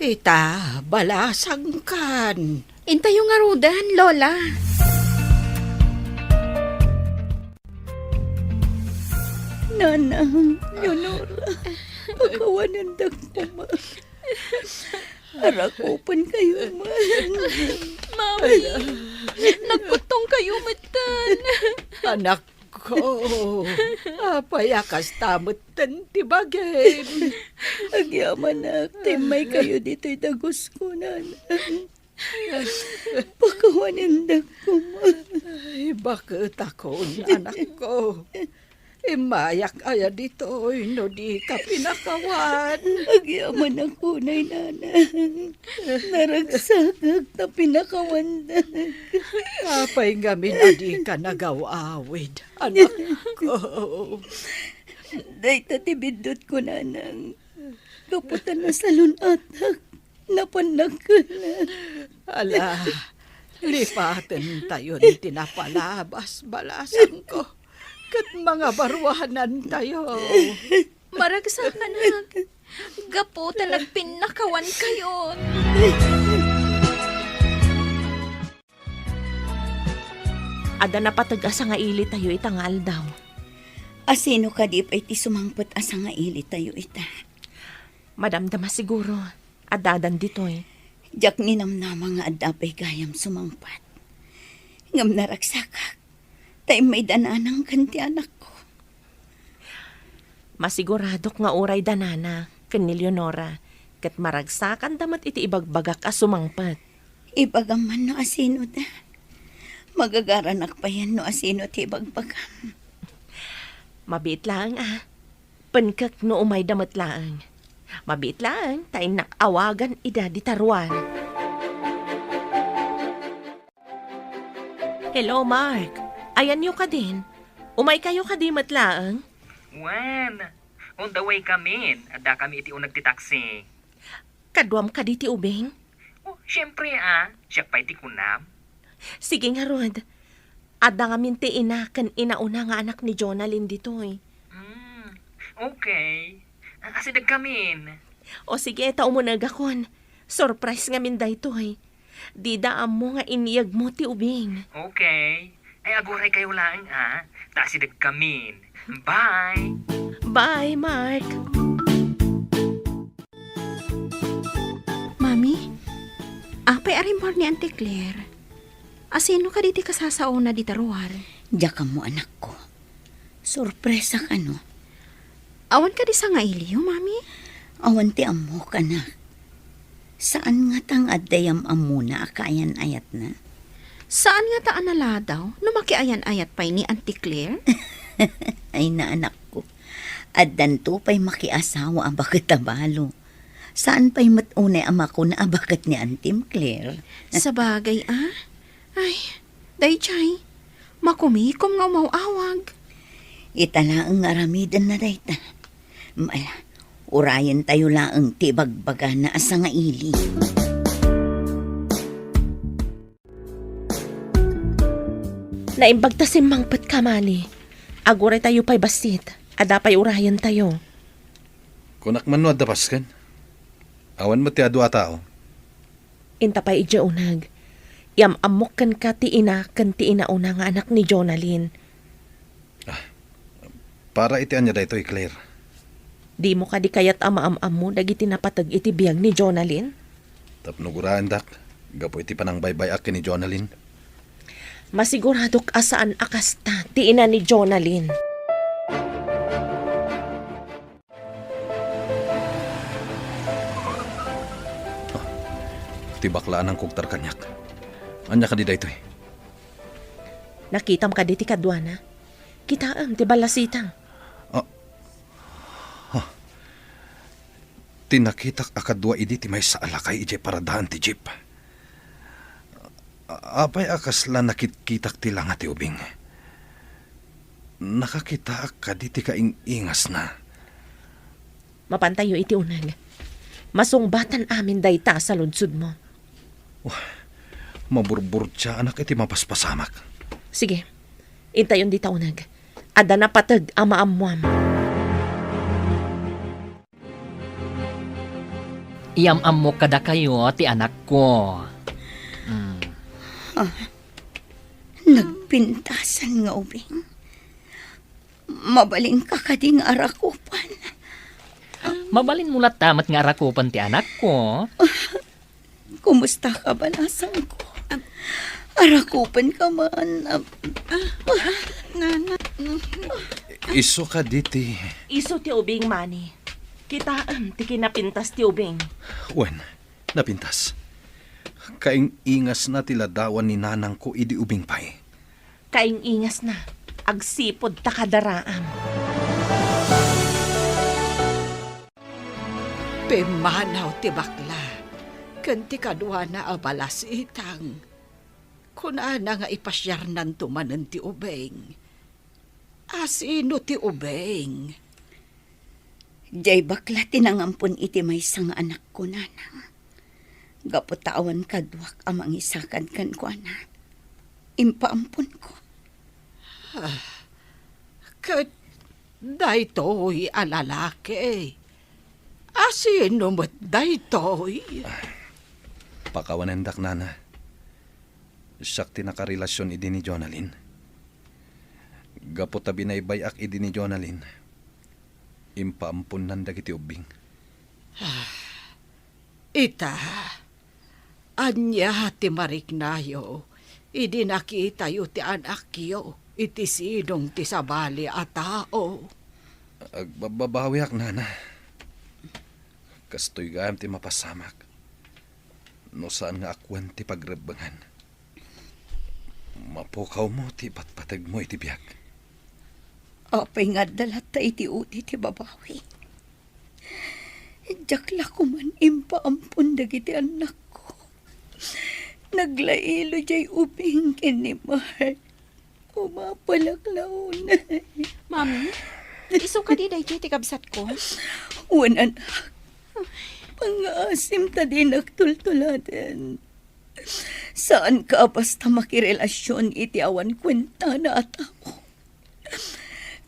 Ita, balasangkan. Intayo ngaruden, Lola. Nanang, Leonora, pakawanendak koma. Arakupenkayo man. Mami, nagkuttongkayo metten. Anakko, apay a kasta metten ti bagim? Agyamanak, timmaykayo ditoy dagusko, nana. Pakawanendak koma. Ay, baketakon, anakko. Immayak aya ditoy no dika pinakawan? Agyamanak unay, nanang. Naragsakak ta pinakawannak. Apay ngamin a dika nagaw-awid, anakko? Dayta ti biddutko, nanang. Gapu ta nasalun-atak, napannak kennak. Ala, lipatentayon ti napalabas, balasangko, ket mangabaruanantayo. Maragsakanak, gapu ta nagpinnakawankayon. Adda napateg a sangailitayo ita nga aldaw. Asino kadi pay ti sumangpet a sangailitayo ita? Madamdama siguro, addadan ditoy. Diak ninamnama nga adda pay gayam sumangpet. Ngem naragsakak, ta immayda nanang ken ti anakko. Masiguradok nga uray da nana ken ni Leonora, ket maragsakanda met iti ibagbagak a sumangpet. Ibagam man no asinoda. Magagaranak payen no asino ti ibagbagam. Mabiit laeng a. Penkek no umayda met laeng. Mabiit laeng ta innak awagan ida dita ruar. Hello, Mark. Ayanyo kadin? Umaykayo kadi met laeng? Wen, on the way kamin. Addakami iti uneg ti taxi. Kaduam kadi ti ubing? Oh, siempre a. Siak pay ti kunam. Sige ngarud. Adda ngamin ti ina ken inauna nga anak ni Jonalyn ditoy. Hmm, okay. Asideg kamin. O sige, ta umunegakon. Surprise ngamin daytoy. Dida ammo nga inyegmo ti ubing. Okay. Ay, aguray kayo laeng, ha? Ta asideg kamin. Bye! Bye, Mark! Mami, apay a rimmuar ni Auntie Claire? Asino kadi ti kasasaona dita ruar? Diak ammo, anakko. Sorpresa kano? Awan kadi sangailiyo, Mami? Awan ti ammok, anak. Saan ngata nga adda yam-ammona a kaayan-ayatna? Saan ngata a naladaw no makiayan-ayat pay ni Auntie Claire? Ay, naanakko. Addanto pay makiasawa a baket a balo. Saan pay met unay a makuna a baket ni Antim Claire? Sabagay, a? Ay, daydiay, makumikom nga umaw-awag. Ita laeng nga aramidenna dayta. Ala, urayentayo laeng ti ibagbagana a sangaili. Naimbag ta simmangpetka, Mali. Aguraytayo pay bassit. Adda pay urayentayo. Kunak man no adda pasken. Awan met ti adu a tao. Inta pay idiay uneg. Yam-ammok kenka ti ina ken ti inauna nga anak ni Jonalyn. Ah, para iti ania daytoy, Claire? Dimo kadi kayat a maam-ammo dagiti napateg iti biag ni Jonalyn? Tapno guraendak, gapu iti panangbaybay-ak ken ni Jonalyn. Masiguradok a saan a kasta ti ina ni Jonalyn. Ah, ti bakla a nangkugtar kaniak. Ania kadi daytoy? Nakitam kadi ti kaduana? Kitaem ti ballasita. Ah. Ah. Ti nakitak a kadua idi ti maysa a lakay idiay paradaan ti jeep. A-, apay a kasla nakitkitak ti langa ti ubing? Nakakitaak kadi ti kaing-ingasna? Mapantayo iti uneg. Masungbatan amin dayta a saludsodmo. Wah, maburburtiaanak iti mapaspasamak. Sige, intayon dita uneg. Adda napateg a maammuam. Iyam-ammok kadakayo ti anakko. Mm. Ah, nagpintasan nga ubing. Mabalinka kadi nga arakupan? Mabalinmo latta met nga arakupan ti anakko. Kumusta ka, balasangko? Arakupan ka man. Nana. Isu kadi ti... Isu ti ubing, Mani. Kitaem ti kinapintas ti ubing. Wen, napintas. Kaing-ingasna ti ladawan ni nanangko idi ubing pay. Kaing-ingasna. agsipud ta kadaraam. Pimmanaw ti bakla ken ti kaduana a balasitang. Kunana nga ipasiarnanto manen ti ubing. Asino ti ubing? Diay bakla ti nangampon iti maysa nga anakko, nanang. Gapu ta awan kaduak a mangisakad kenkuana, impaamponko. Ah, ket daytoy a lalaki, asino met daytoy? Pakawanendak, nana. Siak ti nakarelasion idi ni Jonalyn. Gapu ta binaybay-ak idi ni Jonalyn, impaamponnan dagiti ubbing. Ah, ita, ania ti mariknayo idi nakitayo ti anakyo iti sidong ti sabali a tao? Agbababawiak, nana. Kastoy gayam ti mapasamak no saan nga awan ti pagrebbengan. Mapukawmo ti ipatpategmo iti biag. Apay nga adda latta iti udi ti babawi? Diak la koman impaampon dagiti annakko. Naglailo diay ubing ken ni Mark. Umapalak la unay. Mami, isu kadi daytoy ti kabsatko? Wen, anak. Pangngaasim ta dinak tultuladen. Saanka a basta makirelasion iti awan kuentana a tao.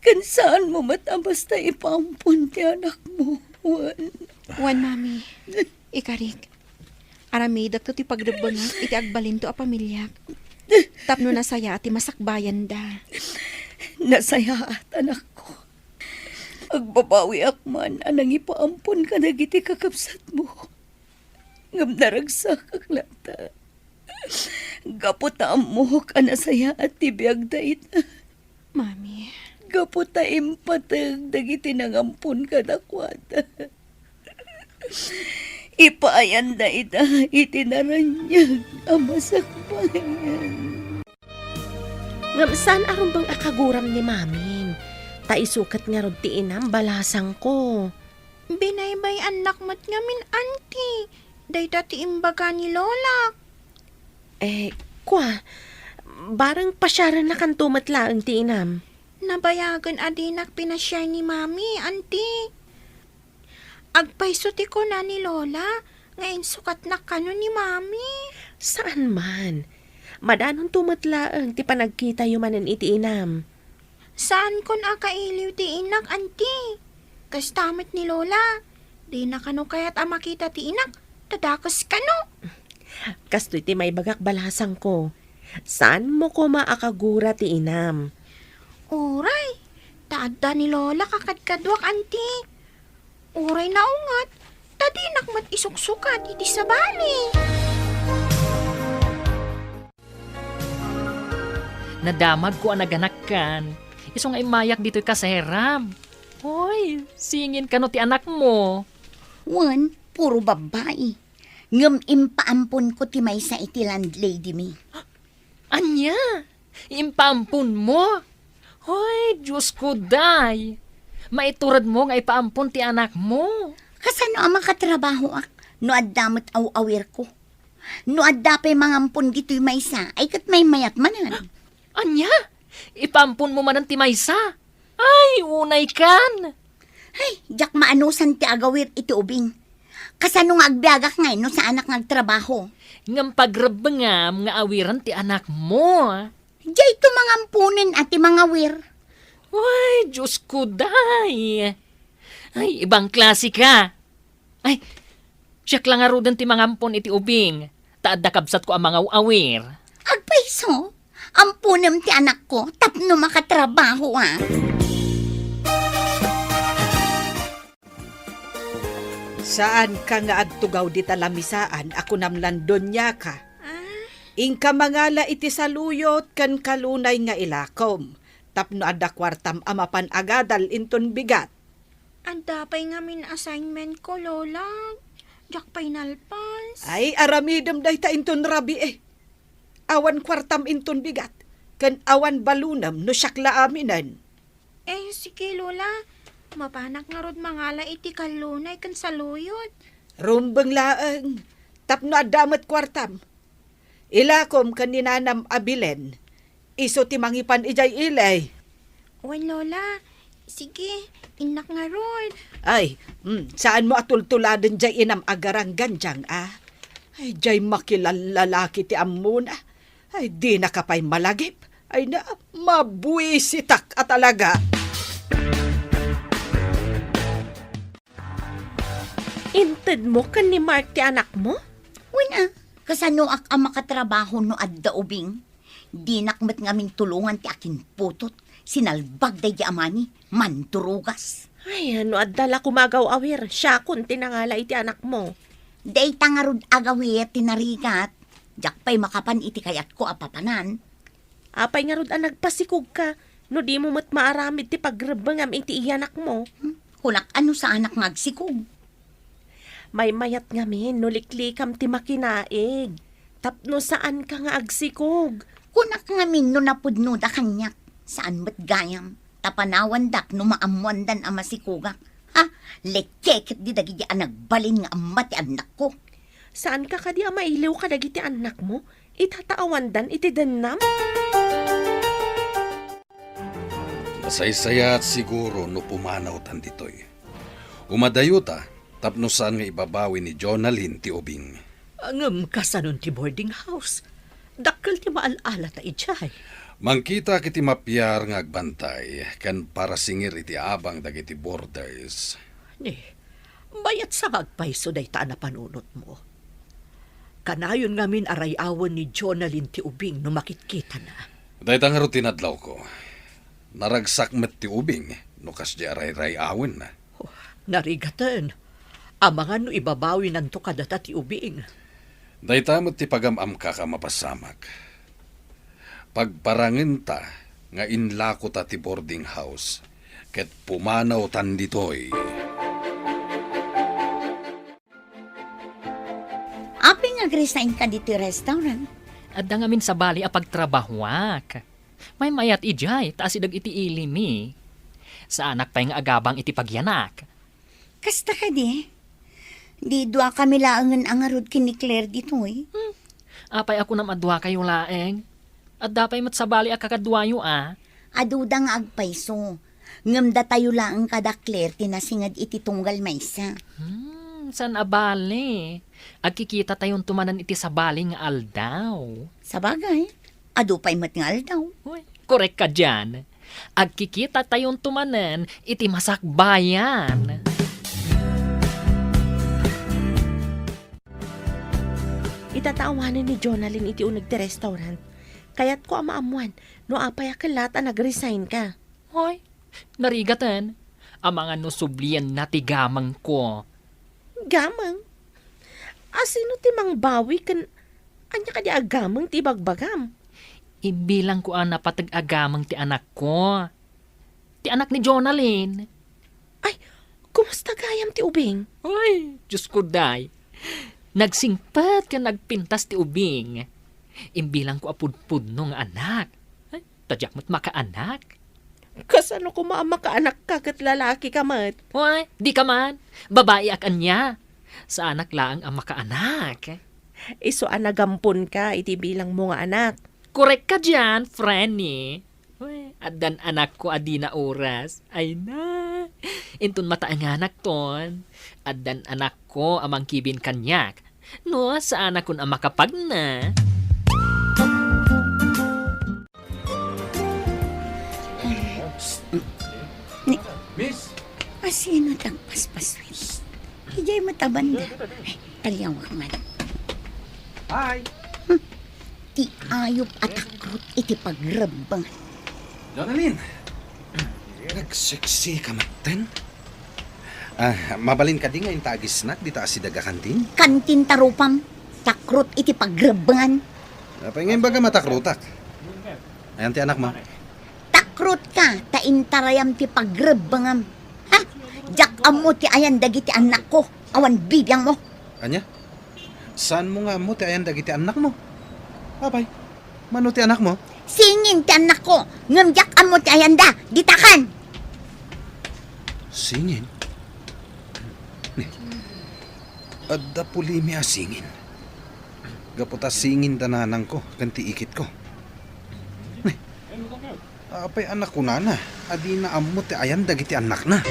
Ken saanmo met a basta ipaampon ti anakmo, wen. Wen, Mami. Ikarik, aramidekto ti pagrebbengak iti agbalinto a pamiliak tapno nasayaat ti masakbayanda. Nasayaat, anakko. Agbabawiak man a nangipaampon kadagiti kakabsatmo. Ngem naragsakak latta. Gapu ta ammok a nasayaat ti biagda ita. Mami. Gapu ta impateg dagiti nangampon kadakuada. Ipaayanda ita iti naraniag a masakbayan. Ngem saan a rumbeng a kaguram ni Mamin, ta isu ket ngarud ti inam balasangko. Binaybay-annak met ngamin, Auntie. Dayta ti imbaga ni Lolak. Eh, kua, bareng pasiarennakanto met laeng ti inam. Nabayagen a dinak pinasiar ni Mami, Auntie. Agpayso ti kuna ni Lola nga insukatnak kano ni Mami. Saan man. Madanonto met laeng ti panagkitayo manen iti inam. Saankon a kailiw ti inak, Auntie. Kasta met ni Lola. Dina kano kayat a makita ti inak, ta dakes kano. Kastoy ti maibagak balasangko. Saanmo koma a kagura ti inam. Uray, ta adda ni Lola kakadkaduak, Auntie. Uray naunget, ta dinak met isuksukat iti sabali. Nadamagko a naganakkan, isu nga immayak ditoy kaserab. Hoy, singin kano ti anakmo? Wen, puro babbai. Ngem impaamponko ti maysa iti landlady mi. Ania? Impaamponmo? Hoy, Diosko, day! Maituredmo nga ipaampon ti anakmo. Kasano a makatrabahoak no adda met aw-awirko? No adda pay mangampon ditoy maysa, ay ket maymayat manen. Ania? Ipaamponmo manen ti maysa? Ay, unay kan! Ay, diak maanusan ti agawir iti ubing. Kasano nga agbiagak ngay no saanak nga agtrabaho? Ngem pagrebbengam nga awiren ti anakmo. Dayto mangamponen a ti mangawir. Ay, Diosko, day! Ay, ibang klase ka. Ay, siak la ngaruden ti mangampon iti ubing, ta adda kabsatko a mangaw-awir. Agpayso, amponem ti anakko tapno makatrabaho, a. Saanka nga agtugaw dita lamisaan a kunam lan doniaka. Ah? Inka mangala iti saluyot ken kalunay nga ilakom, tapno adda kuartam a mapan agadal inton bigat. Adda pay ngamin assignment ko, Lola. Diak pay nalpas. Ay, aramidem dayta inton rabii. Awan kuartam inton bigat. ken awan balunem no siak la aminen. Eh, sige, Lola. Mapanak ngarud mangala iti kallunay ken saluyot. Rumbeng laeng, tapno adda met kuartam. Ilakom ken ni nanam a Belen. Isu ti mangipan idiay ili. Wen, Lola. Sige, innak ngarud. Ay, mm, saanmo a tultuladen diay inam a garanggandiang, a? Ay, diay makilallalaki ti ammona. Ay, dinaka pay malagip. Ay na, mabuisitak a talaga. Intedmo ken ni Mark ti anakmo? Wen a, kasanoak a makatrabaho no adda ubing? Dinak met ngamin tulongan ti akinputot. Sinalbag daydi amani, mandurugas. Ay, no adda la koma agaw-awir, siakon ti nangala iti anakmo. Dayta ngarud agaw-awir ti narigat. Diak pay makapan iti kayatko a papanan. Apay ngarud a nagpasikogka no dimo met maaramid ti pagrebbengam iti iyanakmo? Hmm? Kunak a no saanak nga agsikog. Maymayat ngamin no liklikam ti makinaig tapno saanka nga agsikog. Kunak ngamin no napudnoda kaniak, saan met gayam, ta panawandak no maammoandan a masikogak. Ha? Lekke ketdi dagiti a nagbalin nga amma ti annakko. Saanka kadi a mailiw kadagiti annakmo? Itataawandan iti dennam? Nasaysayaat siguro no pumanawtan ditoy. Umadayota tapno saan nga ibabawi ni Jonalyn ti ubing. Ngem kasano ti boarding house? Dakkel ti maal-alata idiay. Mangkitak iti mapiar nga agbantay ken parasingir iti abang dagiti boarders. Ni, bayat sa nga agpayso dayta a napanunotmo. Kanayon ngamin a ray-awen ni Jonalyn ti ubing no makitkitana. Dayta ngarud ti nadlawko. Naragsak met ti ubing no kasdi a ray-ray-awenna. Oh, narigaten. Amangan no ibabawinanto kadata ti ubing. Dayta met ti pagam-amkak a mapasamak. Pagparangenta nga inlakota ti boarding house ket pumanawtan ditoy. Apay nga agresign ka ditoy restaurant? Adda ngamin sabali a pagtrabahoak. Maymayat idiay ta asideg iti ili mi. Saanak pay nga agabang iti pagyanak. Kasta kadi? Di dua kami laengen a ngarud ken ni Claire ditoy. Hmm. Apay a kunam a dua kayo laeng? Adda pay met sabali a kakaduayo a. Aduda nga agpayso. Ngem datayo laeng kada Claire ti nasinged iti tunggal maysa. Hmm, saan a bale? Agkikita tayonto manen iti sabali nga aldaw. Sabagay, adu pay met nga aldaw. Uy, korek ka dian. Agkikita tayonto manen iti masakbayan. Itataawanen ni Jonalyn iti uneg ti restaurant. Kayatko a maammoan no apay a kellat a nag-resign ka. Hoy, narigaten. Amangan no sublienna ti gamengko. Gameng? A sino ti mangbawi ken ania kadi a gameng ti ibagbagam? Imbilangko a napateg a gameng ti anakko. Ti anak ni Jonalyn. Ay, kumusta gayam ti ubing? Ay, Diyos ko, day. Nagsingpet ken nagpintas ti ubing. Imbilangko a pudpudno nga anak. Ay, ta diak met makaanak. Kasano koma a makaanakka ket lalaki ka met? Ay, di ka man. Babaeak ania. Saanak laeng a makaanak. Isu a nagamponka iti bilangmo nga anak. Korek ka dian, Frenny. Uy, addan anakko a dina oras. Ay na. Inton mataenganak ton, addan anakko a mangkibin kaniak. No, saanakon a makapagna. Ni, Miss? Asino ti agpaspaswit? Idiay met a banda. Ay, taliawak man. Hi! Hmm. Ti ayup a takrot iti pagrebbeng. Jonalyn, nagseksi ka metten? Ah, mabalin kadi nga inta agisnak dita asideg a kantin? Kantin ta rupam, takrot iti pagrebbengan. Apay nga imbaga matakrotak? Ayan ti anak mo. Takrot ka, ta intarayam ti pagrebbengam. Ha? Diak ammo ti ayan dagiti annakko, awan bibiangmo. Ania? Saan mo nga ammo ti ayan dagiti annakmo? Apay, Mano ti anakmo? Singin ti annakko, ngem diak ammo ti ayanda. Ditakan! Singin? Adda pulimi a singin. Gapu ta singin da nanangko ken ti ikitko. Apay a nakunana a dina ammo ti ayan dagiti annakna?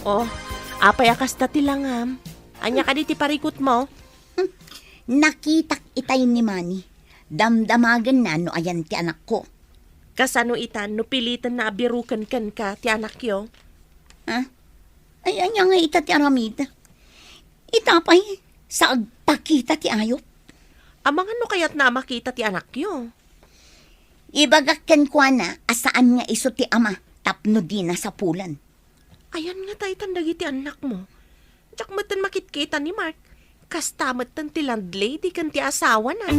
Oh, apay a kasta ti langam? Ania kadi ti parikutmo? Hmm, nakitak itay ni Manny. Damdamagenna no ayan ti anakko. Kasano ita no pilitenna a biroken kenka ti anakyo? Ha? Ay, ania nga ita ti aramid? Ita pay, sa agpakita ti ayup. Amangan no kayatna a makita ti anakyo. Ibagak kenkuana a saan nga isu ti ama tapno dina sapulan. Ayan nga ta itan dagiti annakmo. Diak metten makitkita ni Mark. Kasta metten ti landlady ken ti asawana.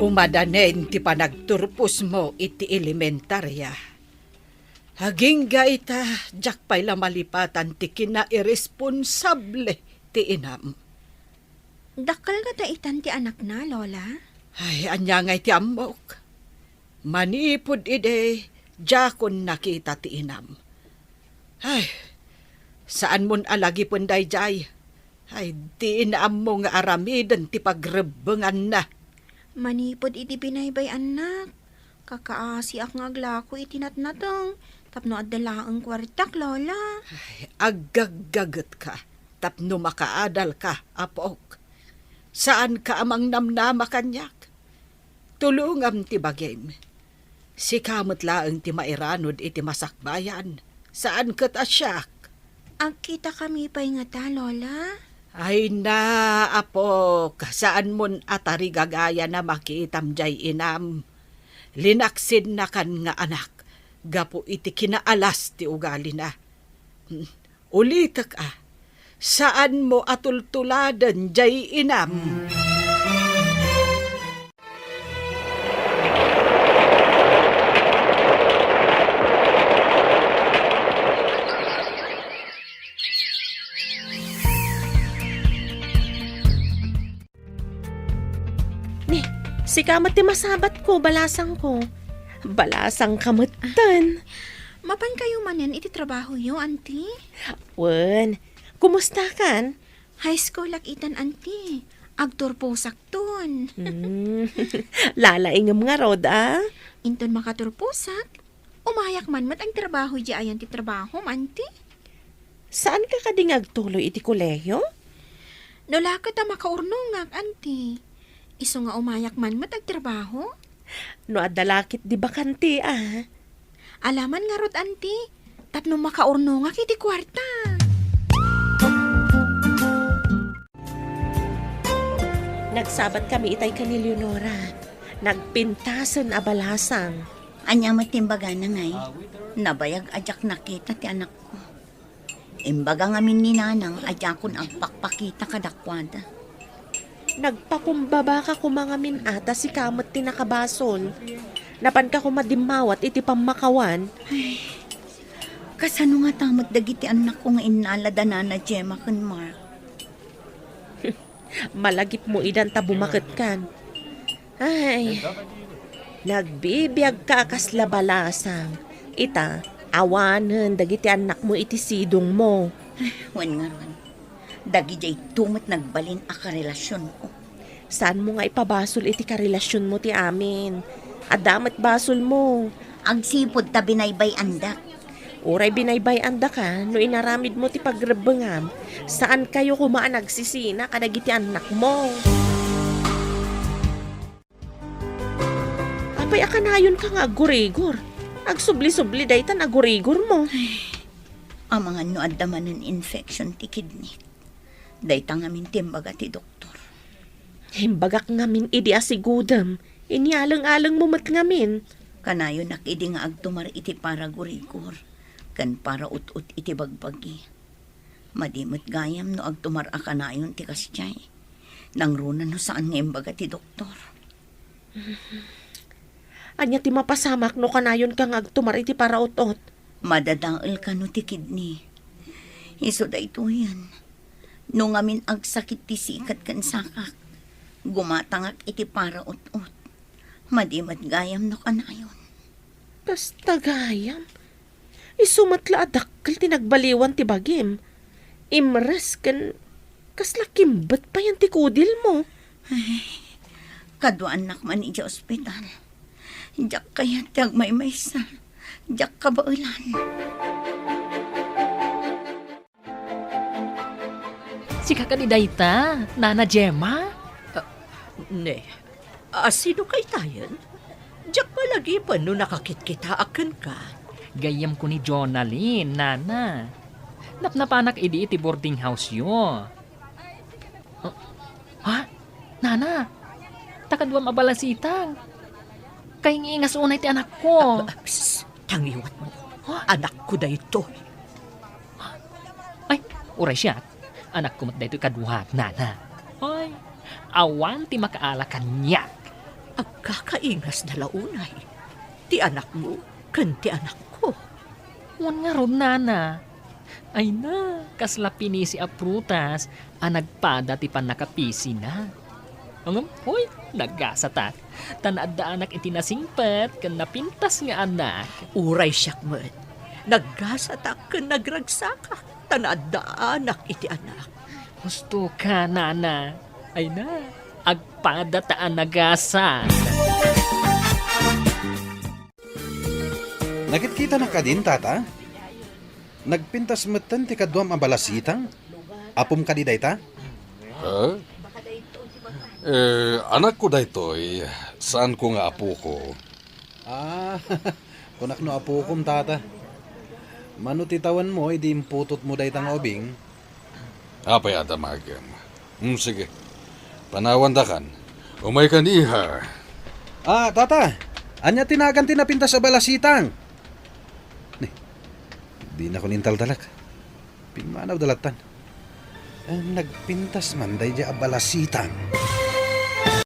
Umadanen ti panagturposmo iti elementaria. Agingga ita, diak pay la malipatan ti kinairesponsable ti inam. Dakkel ngata itan ti anakna, Lola? Ay, ania ngay ti ammok? Manipud idi, diakon nakita ti inam. Ay, saanmon a lagipen daydiay. Ay, dina ammo nga aramiden ti pagrebbenganna. Manipud iti binaybay-annak, kakaasiak nga aglako iti natnateng tapno adda laeng kuartak, Lola. Ay, aggaggagetka tapno makaadalka, apok. Saanka a mangnamnama kaniak. Tulongam ti bagim. Sika met laeng ti mairanod iti masakbayan, saan ket a siak. Agkitakami pay ngata, Lola? Ay na, apok, saanmon a tarigagayan a makitam diay inam. Linaksinnakan nga anak, gapu iti kinaalas ti ugalina. Ulitek a, saanmo a tultuladen diay inam. Ni, sika met ti masabatko, balasangko. Balasangka metten. Mapankayo manen iti trabahoyo, Auntie? Wen, kumustakan? High schoolak itan, Auntie. Agturposakton. Hmm. Lalaingem ngarud, a? Inton makaturposak, umayak man met agtrabaho idiay ayan ti trabahom, Auntie. Saanka kadi nga agtuloy iti kolehio? No la ket a makaurnongak, Auntie. Isu nga umayak man met agtrabaho. No adda la ketdi bakante, a? Ala man ngarud, Auntie, tapno makaurnongak iti kuarta. Nagsabatkami itay ken ni Leonora. Nagpintasen a balasang. Ania met ti imbagana ngay? Nabayag a diak nakita ti anakko. Imbaga ngamin ni Nanang a diakon agpakpakita kadakuada. Nagpakumbabaka koma ngamin a ta sika met ti nakabasol. Napanka koma dimmawat iti pammakawan. Ay, kasano ngata met dagiti annakko nga innala da Nana Gemma ken Mark? Malagipmo idan ta bumaketkan. Ay, nagbibiagka a kasla balasang. Ita, awanen dagiti annakmo iti sidongmo. Wen ngarud, dagidayto met nagbalin a karelasionko. Saanmo nga ipabasol iti karelasionmo ti amin. Adda met basolmo. Agsipud ta binaybay-andak. Uray binaybay-andaka no inaramidmo ti pagrebbengam, saankayo koma a nagsisina kadagiti annakmo. Apay a kanayonka nga aggurigor? Agsubli-subli daytan aggurigormo. Ay, amangan no adda manen infection ti kidney. Dayta ngamin ti imbaga ti doktor. Imbagak ngamin idi a sigudem, inyaleng-alengmo met ngamin. Kanayonak idi nga agtumar iti paragurigor ken paraut-ot iti bagbagi. Madi met gayam no agtumar a kanayon ti kasdiay. Nangruna no saan nga imbaga ti doktor. Ania ti mapasamak no kanayonka nga agtumar iti paraut-ot? Madadael kano ti kidney. Isu daytoyen. No ngamin agsakit ti sikat ken sakak, gumatangak iti para ut-ot. Madi met gayam no kanayon. Kasta gayam. Isu met la a dakkel ti nagbaliwan ti bagim. Imres ken kasla kimbet payen ti kudilmo. Ay, kaduaannak man idiay ospital. Diak kayat ti agmaymaysa. Diak kabaelan. Sika kadi dayta, Nana Gemma? Ah, ne, a, sino kaytayen? Diak malagipen no nakakitkitaak kenka. Gayyemko ni Jonalyn, Nana. Napnapanak idi iti boarding house-yo. Ah, ha? Nana, ta kaduam a balasitang. Kaingiingas unay ti anakko. Ah, ah, psst, tangiwatmo. Ha? Anakko daytoy. Ay, uray siak. Anakko met daytoy kaduak, Nana. Ay, awan ti makaala kaniak. Agkakaingasda la unay ti anakmo ken ti anakko. Wen ngarud, Nana. Ay na, kasla pinisi a prutas a nagpada ti pannakapisina. Ngem, hoy, nagasatak, ta naaddaanak iti nasingpet ken napintas nga anak. Uray siak met, nagasatak ken nagragsakak, ta naaddaanak iti anak. Husto ka, Nana. Ay na, agpada ta a nagasat. Nakitkitanak kadin, Tata? Nagpintas metten ti kaduam a balasitang? Apom kadi dayta? Ha? Eh, anakko daytoy, saanko nga apoko. Ah, kunak no apokom, Tata. Mano ti tawenmo idi imputotmo dayta nga ubing? Apay a damagem? Hmm, sige. Panawandakan. Umaykan, iha. Ah, Tata, ania ti nagan ti napintas a balasitang? Ni, dinakon intaldalak. Pimmanawda lattan. Eh, nagpintas man daydiay a balasitang.